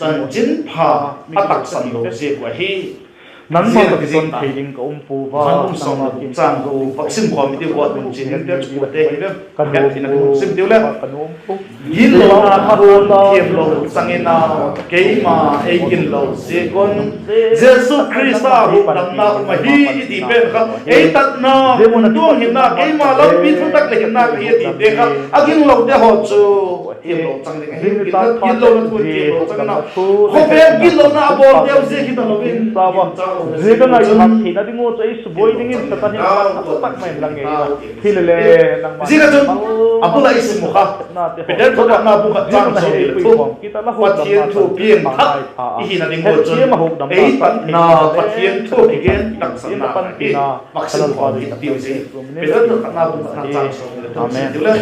chanchinpha a taksan lo ziak uh ahi. Nangma ka kiton thei ding ka um pua, nangma kiang chang ka um pua, sim khawm i tiu, gawtmun chia dingte chu puate hi ve, ka nuam pu, sim tiu le, ka nuam pu. Gitlona thu thiamlo chang in a, keima ei ginlo ziak un, Jesu Khrista hukdamna um ahi i ti pen kha, ei tatna, mun tuang hinna, keima lampi thutak leh hinna ka hi a tite kha a ginlote haw chu thiamlo chang ding ahi. Gitlona thu thiamlo chang in a, khawvel gitlona a bawlteu ziak hi talo in, zia ka ngaithâk theina ding ua chu ei subuai dingin Satan hin a pan a tak mai in la ngei a. Hilele, nangma, zia ka chun a bul ah i sim u kha, Peter thawn khatna bung khat châng sawm leh thum, Pathian thu piangthak i hina ding ua chun ei tatna, Pathian thu kigen taksana hi, vak sim khawm i tiu zi. Peter thawn khatna bung khatna châng sawm leh thum sim tiu le,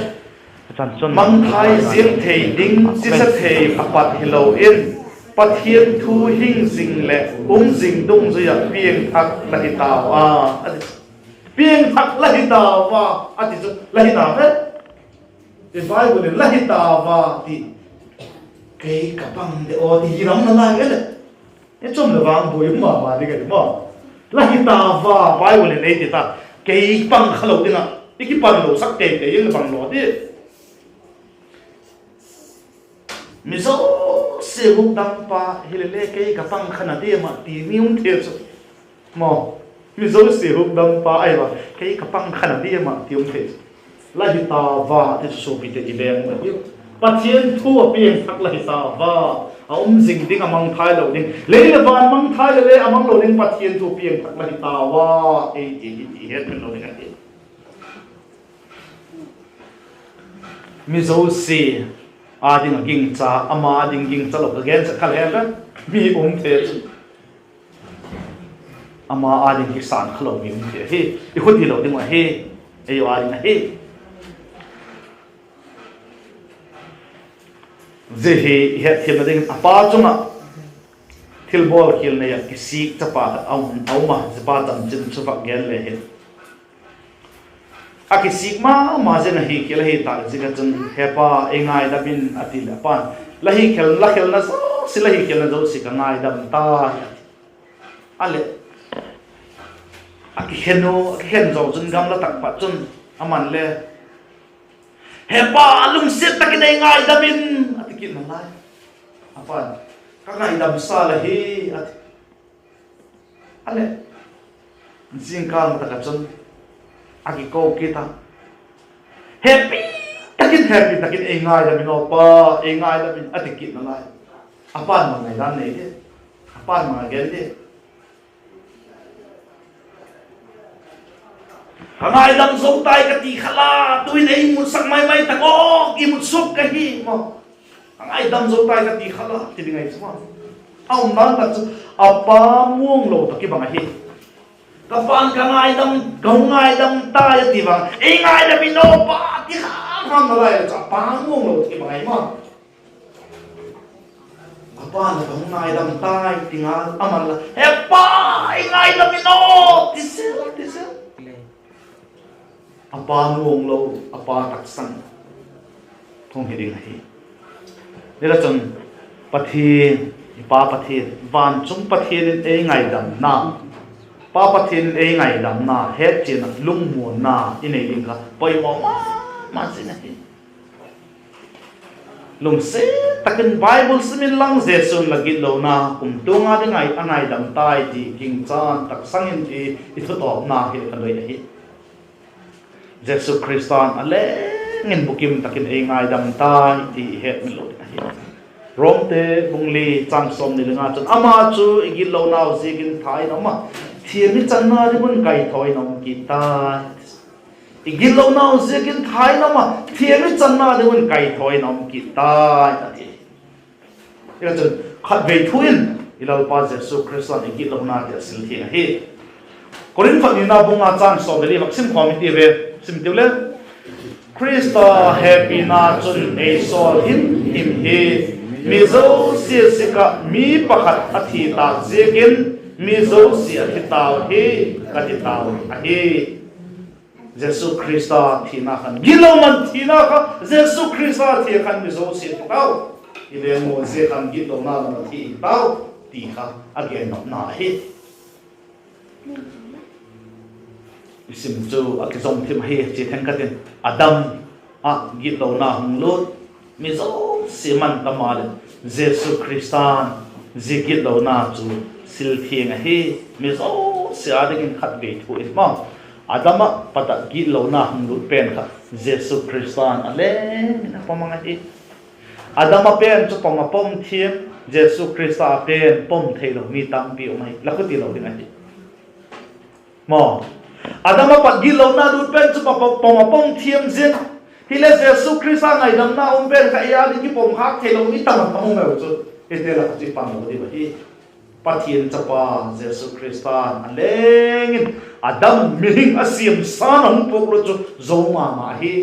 mangthai ziang thei ding, chisa thei a pat hilo in, Pathian thu hing zing leh um zing dungzui ah piangthak la hi tau a, a ti. Piangthak la hi tau a, a ti chu la hi ta ve. I Bible in la hi tau a ti. Kei ka pang de aw ti hi lam na lai e le. I chum le vang buai um ma ma ding ka ti maw. La hi tau a, Bible in ei ti ta. Kei pang kha lo ding ah, i kipan lo sak tei tei in le bang lo ti. Mi zosia hukdampa hilele kei ka pang kha na diam ah ti mi um thei chu. Maw, mi zosia hukdampa ahi a, kei ka pang kha na diam ah ti um thei chu. La hi tau a ti chu suapite i leng u ahi. Pathian thu a piangthak la hi tau a, a um zing ding, a mangthai lo ding. Lei leh van mangthai le le a mang lo ding Pathian thu piangthak la hi tau a, ei ti hi ti het min lo ding ahi. Mi zosia â ding a gingcha, ama â ding gingcha lo ka gen sek kha le ve. Mi um thei chu. Ama â ding kisân kha lo mi um thei ahi. I khut hilo ding uh ahi. Ei â ding ahi. Zia hi i hetthiamna dingin a pa chung ah thilbawl khial nei ah kisik chapa khat a um a, zia pa chanchin chu vak gen le hin. A kisik ma ma ziang ahi khial ahi tak ziak ah chun, He pa, ei ngaidam in, a ti leh a pa'n, La hi khel, la khelna zosia, la hi khelna zosia ka ngaidam tai, a ti. A leh a kikhen u, a kikhen zaw chun gamla tak pat chun, aman le, He pa, lungsiat tak in ei ngaidam in, a ti kit nalai. A pa'n, Ka ngaidam sa la hi, a ti. A leh, zingkal tak ah chun a kiko kit a, Hepi tak in, hepi tak in ei ngaidam in aw pa, ei ngaidam in, a ti kit nalai. A pa'n bang ngaidam nei di? A pa'n bang a gen di? Ka ngaidam zo tai ka ti kha la, tu'hin ei mutsak mai mai tak aw, i mutsuak ka hi maw. Ka ngaidam zo tai ka ti kha la, ti ding ahi chu maw. A umdan tak chu, a pa muanglo tak i bang ahi. Ka pa'n, Ka ngaidam, ka hung ngaidam tai, a ti vang, Ei ngaidam in aw pa, ti kha, kha nalai chu a pa muanglo tak i bang ahi maw. A pa'n, Ka hung ngaidam tai, ti ngal, aman la, He pa, ei ngaidam in aw, ti zel, ti zel. A pa muanglo, a pa taksan hung hi ding ahi. Zia chun Pathian, i Pa Pathian, van chung Pathian in ei ngaidamna, Pa Pathian in ei ngaidamna hetchian ah lungmuanna i nei ding kha poimaw ma ma zing ahi. Lungsiat tak in Bible sim inlang, Jesu'n la gitlona kumtuang a ding a ngaidam tai ti gingchan taksang in ti i thutawpna hi ka doi ahi. Jesu Khrista'n a leng in bukim tak in ei ngaidam tai ti i hetmil lo ding ahi. Romte bung li chang sawmni le nga chun, Ama chu i gitlonau ziakin tha in a um a, thiam i channa ding un kaithaw in a um kit tai. I gitlonau ziakin tha in a um a, thiam i channa ding un kaithaw in a um kit tai, a ti. Zia chun khatvei thu in i Lalpa Jesu Khrista'n i gitlonate a sil thiang ahi. Korinth nina bung nga chang sawm le li vak sim khawm i ti ve. Sim tiu le, Khrista hepina chun ei sawl him him hi, mi zosia ziak ah mi pakhat a thi tâk ziakin, mi zosia a thi tau hi, ka ti tau ahi. Jesu Khrista thina khan, gitlo man thina kha, Jesu Khrista thi khan mi zosia thi tau. I leng u zia khan gitlona lam a thi tau, ti kha a gennopna ahi. I sim chu a kizom thim ahi, chia theng ka tin. Adam ah gitlona hung lut, mi zosia man ta maleh, Jesu Khrista'n zia gitlona chu sil thiang ahi, mi zosia â dingin khatvei thu in maw. Adam ah pat ah gitlona hung lut pen kha Jesu Khrista'n a leng in a pom mang ahi. Adam a pen chu pom a pom thiam, Jesu Khrista a pen pom theilo mi tampi um ahi, la khuti lo ding ahi. Maw, Adam a pat gitlona lut pen chu pom a pom thiam zing. Hile Jesu Khrista ngaidamna um pen kha ei â ding kipom khâk theilo mi tam a tam um e chu, hite lak chu i pan lo ding ahi. Pathian chapa Jesu Khrista'n a leng in Adam mihing a siam sâng a hung puak lut chu zo ma ma ahi.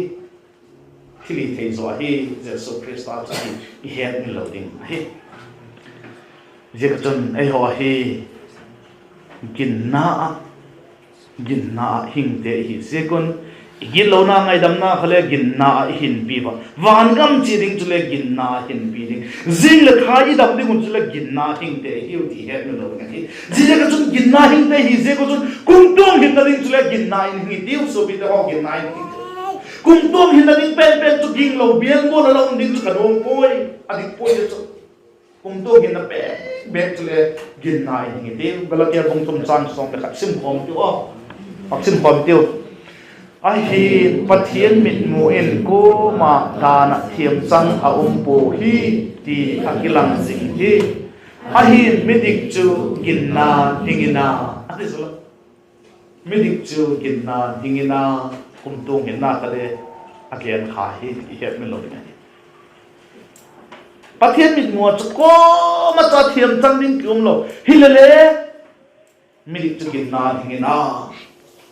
Thilhithei zaw ahi, Jesu Khrista chu ahi, i hetmil lo ding ahi. Ziak ah chun eihaw hi ginna ah, ginna ah hingte i hi ziak un, i gitlona ngaidamna kha le ginna ah i hinpi ua, vangam chia ding chule ginna ah hinpi ding, zing leh thai i dam ding un chule ginna hingte i hiu ti hetmil lo ding ahi. Ziaziak ah chun ginna hingte i hi ziak un chun kumtuang hinna ding chule ginna in hing i tiu, suapite haw, ginna in hing i tiu. Kumtuang hinna ding pen pen chu ginglo bial mual a la um ding chu ka nuam puai, a dik puai chu. Kumtuang hinna pen bêk chule ginna in hing i tiu. Galatia bung thum châng sawm leh khat sim khawm i tiu a, sim khawm i tiu. Ahi'n, Pathian mitmu in kuama dan ah thiamchang a um pua hi ti a kilang zing hi. Ahi'n, midik chu ginna'n hing in a, a ti chu la. Midik chu ginna'n hing in a, kumtuang hinna kha le a gen kha hi ti i hetmil lo ding ahi. Pathian mitmu ah chu kuama cha thiamchang ding ki um lo. Hilele, midik chu ginna'n hing in a,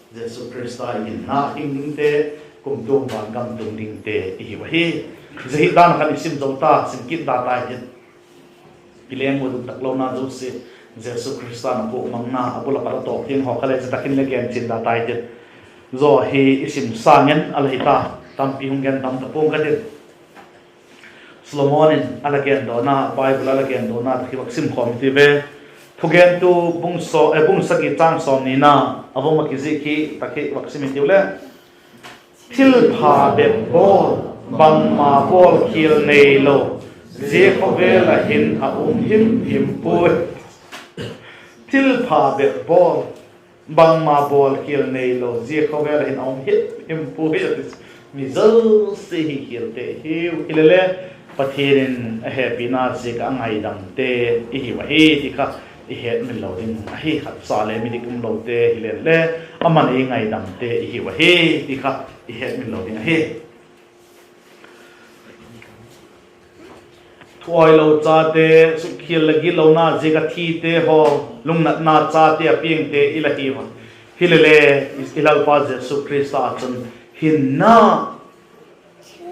Jesu Khrista ginna hing dingte, kumtuang vangam tung dingte i hiu ahi. Zia hi dan khan i sim zo ta, sim kit da tai tin. I leng u duk tak lona zosia, Jesu Khrista'n a puak mangna a bul a pat a tawp thiang haw kha le zia tak in le gen chian da tai tin. Zaw hi i sim sâng in a la hi ta, tampi hung gen tam ta pua'ng ka tin. Solomon in a la gen dawna, Bible a la gen dawna tak hi vak sim khawm i tiu ve. Thugentu bung sagi châng sawmnina, a vang a kizik hi tak hi vak sim i tiu le. Thilpha bep bawl, bangma bawlkhial neilo, zia khawvel ah hin a um him him puai. Thilpha bep bawl, bangma bawlkhial neilo, zia khawvel ah hin a um him him puai a ti. Mi zosia hi khialte i hiu, hilele Pathian in a hepina ziak ah a ngaidamte i hiu ahi ti kha i hetmil lo ding ahi. Khatcha le midik umlote hile le, aman ei ngaidamte i hiu ahi ti kha i hetmil lo ding ahi. Thuailo chate, sukkhial leh gitlona ziak a thite haw, lungnatna chate a piangte i la hiu a, hilele i Lalpa Jesu Khrista chun hinna,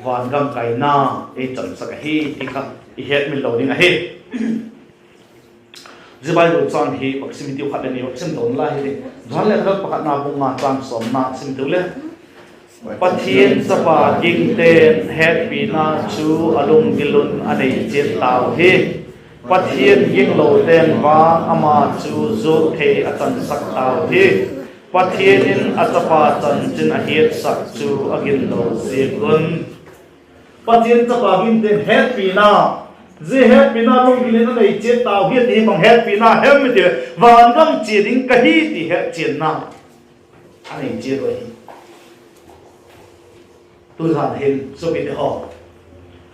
vangam kaina ei chansak ahi ti kha i hetmil lo ding ahi. Zia Bible châng hi vak sim i tiu, khat le ni vak sim to inla hi ding. Johan lekha pakhatna bung nga châng sawmna sim i tiu le, Pathian chapa gingte'n hetpina chu a lunggil un a nei chiat tau hi. Pathian ginglote'n vang ama chu zuak thei a chansak tau hi. Pathian in a chapa chanchin a hiatsak chu a ginlo ziak un. Pathian chapa gingte'n hetpina, zia hetpina lunggil in a nei chiat tau hi a ti hi bang hetpina hem i ti leh, vangam chia ding ka hi ti hetchianna a nei chiat uh ahi. Tuzan hin suapite haw,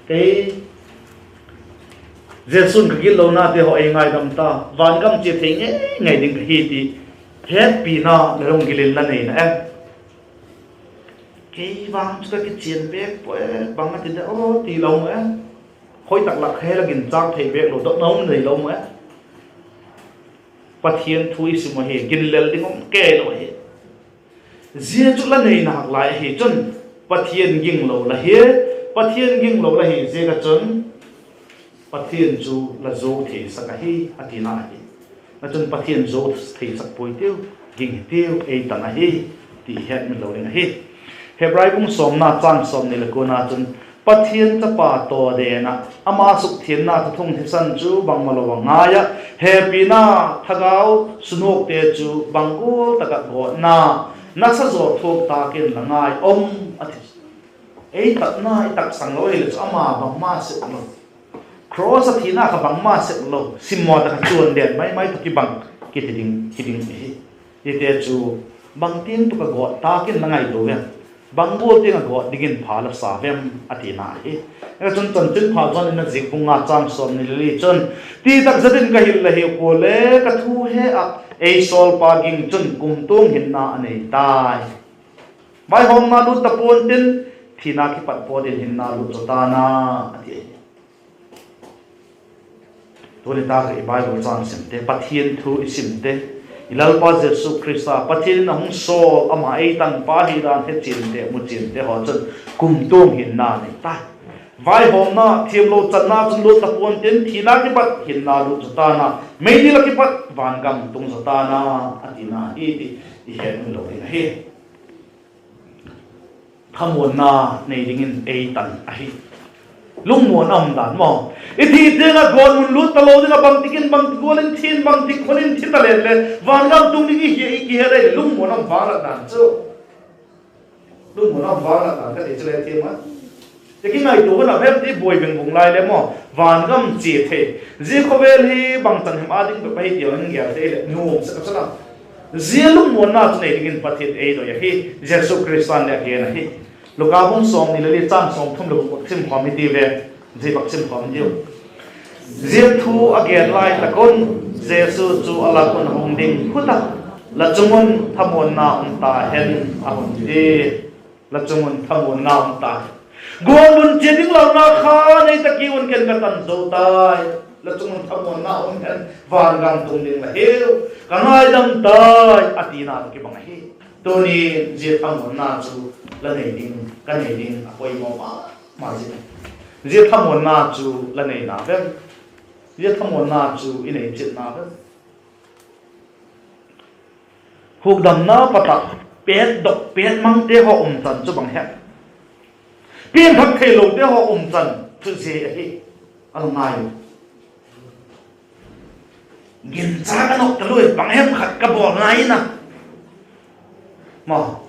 kei, Jesu'n ka gitlonate haw ei ngaidam ta, vangam chia thei ngei ngei ding ka hi ti hetpina la lunggil in la nei na em? Kei vang chu ka kichian bêk puai, bang a ti de aw ti lo mu e. Hoi tak lak kha la ginchâk thei bêk lo, dotna um nei lo mu e. Pathian thu i sim ahi, ginlel ding um kei lo ahi. Zia chu la nei nalai ahi chun, Pathian ginglo la hi, Pathian ginglo la hi ziak ah chun, Pathian chu la zuau theisak ahi, a tina ahi. Achun Pathian zuau theisak puai tiu, ging hi tiu, ei tan ahi, ti hetmil lo ding ahi. Hebrai bung sawmna châng sawmni leh kuana chun, Pathian chapa tawden ah ama sukthiamna thuthung thisan chu bangmalo a ngai ah, hepina thagau sunuakte chu bang gual tak ah gawtna, nasa zaw thuak tâk in la ngai um, a ti. Ei tatna i taksang lo hileh chu ama bangma sep lo, cross ah thina kha bangma sep lo, simmaw tak ah chuan den mai mai tak i bang kiti ding hi ding ahi. Hite chu bangtiang tak ah gawt tâk in la ngaitua em? Bang gual tiang ah gawt dingin pha la sa em? a tina ahi. Chun Chanchinpha Johan in a ziak bung nga châng sawmni leh li chun, Ti tak zet in ka hil la hiu pua'n le, ka thu he ah ei sawlpa ging chun kumtuang hinna a nei tai. Vaihawmna lut ta pua'n tin, thina kipat pawt in hinna lut zaw ta'n a, a ti ahi. Tuni tâk ah i Bible châng simte, Pathian thu i simte, i Lalpa Jesu Khrista Pathian in a hung sawl, ama ei tanpa hi dan he chiante, mu chiante haw chun kumtuang hinna nei tai. Vaihawmna thiamlo channa chun lut ta pua'n tin, thina kipat hinna lut zaw ta'n a, meidil ah kipat vangam tung zaw ta'n a, a tina hi ti i hetmil lo ding ahi. Thamuanna nei dingin ei tan ahi. Lungmuan a um dan maw? I thi tiang ah gawtmun lut talo ding ah bangtik in bangtik gual in thi in, bangtik khun in thi ta leng le vangam tung ding i hi i kihet ahileh lungmuan a um vanglat dan chu. Lungmuan a um vanglat dan ka ti chu le thiam a, i kingaitua hun a hem ti buai veng vung lai le maw, vangam chia thei. Zia khawvel hi bangchan hem â ding bep ahi ti a hung gel thei leh nuam sek a chu la. Zia lungmuanna chu nei dingin Pathian ei doi ahi. Jesu Khrista'n le a gen ahi. Luka bung sawmni leh li châng sawmthum leh guk bak sim khawm hi ti ve. Zia bak sim khawm diu. Zia thu a gen lai tak un, Jesu chu a lak un a hung ding khut ah, La chung un thamuanna um ta hen, a hun ti. La chung un thamuanna um ta hen. Gawtmun chia ding launa kha nei ta ki un, ken ka tan zo tai. La chung un thamuanna um hen, vangam tung ding la hiu. Ka ngaidam tai, a tina kibang ahi. Tuni zia thamuanna chu la nei ding, ka nei ding a poimaw ma ma zing. Zia thamuanna chu la nei na vem? Zia thamuanna chu i nei chiat na vem? Hukdamna pat ah pêtdok pêtmangte haw um chan chu bang hem? Piangthak theilote haw um chan chu zia ahi. A la ngai u. Ginchâk a nop talua, bang hem khat ka bawl ngai in a, maw.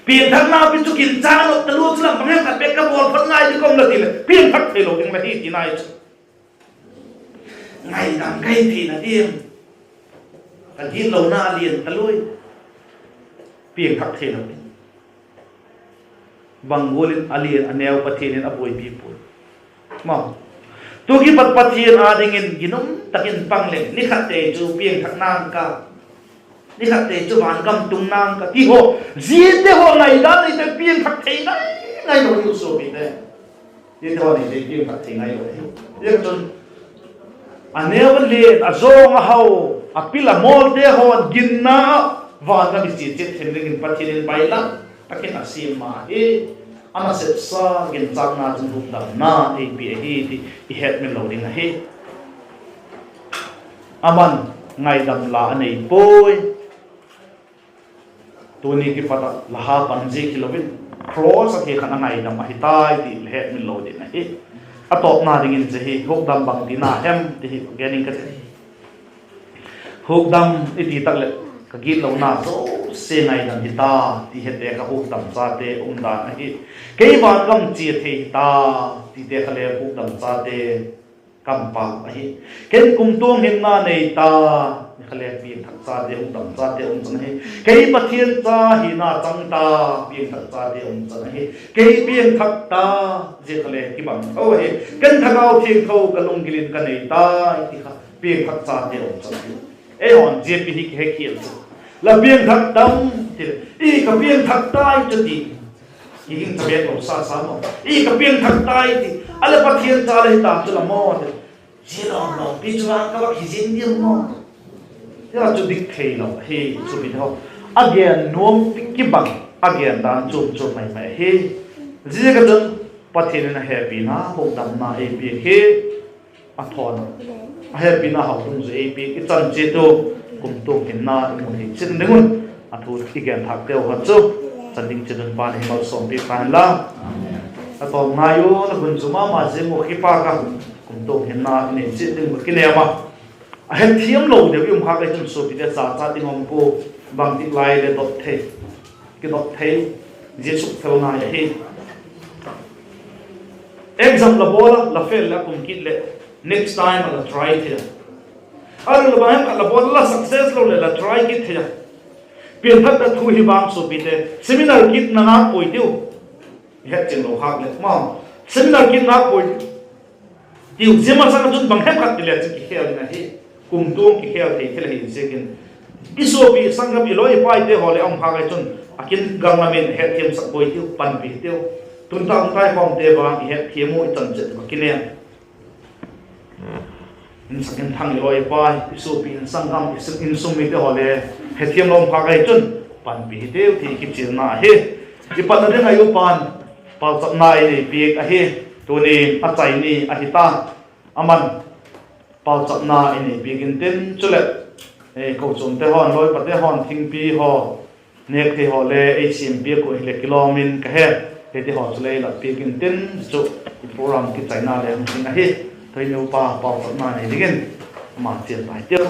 Piangthakna pi chu ginchâk a nop talua chu lam bang hem khat bek ka bawl phot ngai ding ka um la ti leh piangthak theilo ding la hi tina hi chu. Ngaidam ka hi theina diam? Ka gitlona a lian talua, piangthak theilo ding. Bang gual in a lian a neu Pathian in a buaipi puai, maw. Tu kipat Pathian â dingin ginum tak in pang leng, ni khat tei chu piangthak nang ka, ni khat tei chu vangam tung nang ka ti haw. Ziate haw ngaidan neite piangthak thei ngai ngai lo hi u suapite. Ziate haw neite piangthak thei ngai lo hi. Ziak chun a neu a lian, a zawng a hau, a pil a mawlte haw ginna ah vangam i chia chiat theina dingin Pathian in bailam tak in a siam ma hi. A nasepsa ginchâkna chun hukdamna ei pia ahi ti i hetmil lo ding ahi. Aman ngaidam la a nei puai. Tuni kipat ah la ha pan ziak hilo in, cross ah khan a ngaidam ahi tai ti la hetmil lo ding ahi. A tawpna dingin zia hi hukdam bang tina hem ti hi gen ing ka ti. Hukdam i ti tak leh, ka gitlona zosia ngaidam hi ta, ti hete kha hukdam chate umdan ahi. Kei vangam chia thei hi ta, tite kha le hukdam chate kampau ahi. Ken kumtuang hinna nei ta, ti kha le piangthak chate, hukdam chate um chan ahi. Kei Pathian cha hina chang ta, piangthak chate um chan ahi. Kei piangthak ta, zia kha le kibang tho ahi. Ken Thagau Thiangtho ka lunggil in ka nei ta, ti kha piangthak chate um chan ahi. Eihaw'n zia pi hi kihekhial chu, la piangthak tam ti leh, i ka piangthak tai chu ti. I ging cha bek lo sa sa maw, i ka piangthak tai ti. A leh Pathian cha la hi ta chu la maw ti. Zia lawm lawmpi chu vang ka va kizin diam maw? Zia chu dik theilo hi chu mi tho. a gen nuam kibang, a gen dan chuam chuam mai mai ahi. Ziaziak ah chun Pathian in a hepina, hukdamna ei piak hi a thawn a, a hepina hau dungzui ei piak i chan chiat u, kumtuang hinna i mu thei chiat ding un, a thu i gen thâkteu kha chu chan ding chiat un Pa'n ei malsawmpiak ta hen la. A tawm ngai u, na hun chu ma ma zing u, kipâk a, kumtuang hinna i nei chiat ding ka kinem a. A hetthiam lo deu i um khâk ei chun suapite, cha cha ding um pua, bangtik lai leh dot thei, kidot thei, zia sukfel ngai ahi. Exam la bawl a, la fail leh a kum kit leh, next time a la try thei a. A leh bang hem khat la bawl a, la success lo leh la try kit thei a. Pianthakna thu hi vang suapite, seminar kitna ngâk puai tiu. I hetchian lo khâk leh ma, seminar kitna ngâk puai tiu. Zia masang ah chun bang hem khat ti le chu kikhel ding ahi. Kumtuang kikhel thei thil ahi ziakin, i suapi, sanggam, i lawi i paite haw leh a um khâk ei chun, a kin ganglam in hetthiamsak puai tiu, panpi tiu. Tun tak hung taikhawmte vang i hetthiam u i chan chiat ka kinem. Insak inthang, i lawi i pai, i suapi, insanggam, insung mite haw le hetthiam lo um khâk ei chun, panpi hi tiu ti kichialna ahi. I patna ding ah upa'n pauchapna ei nei piak ahi. Tuni a chai ni ahi ta, aman pauchapna ei nei piak intin, chuleh kochuamte haw'n, lawipate haw'n thingpi haw, nêk thei haw le ei siam piak uh hileh kilawm in ka he. Hiti haw chu lei lat piak intin, chu i program kichaina le hung ding ahi. Tuni upa pauchapna nei dingin ama chial tai tiu.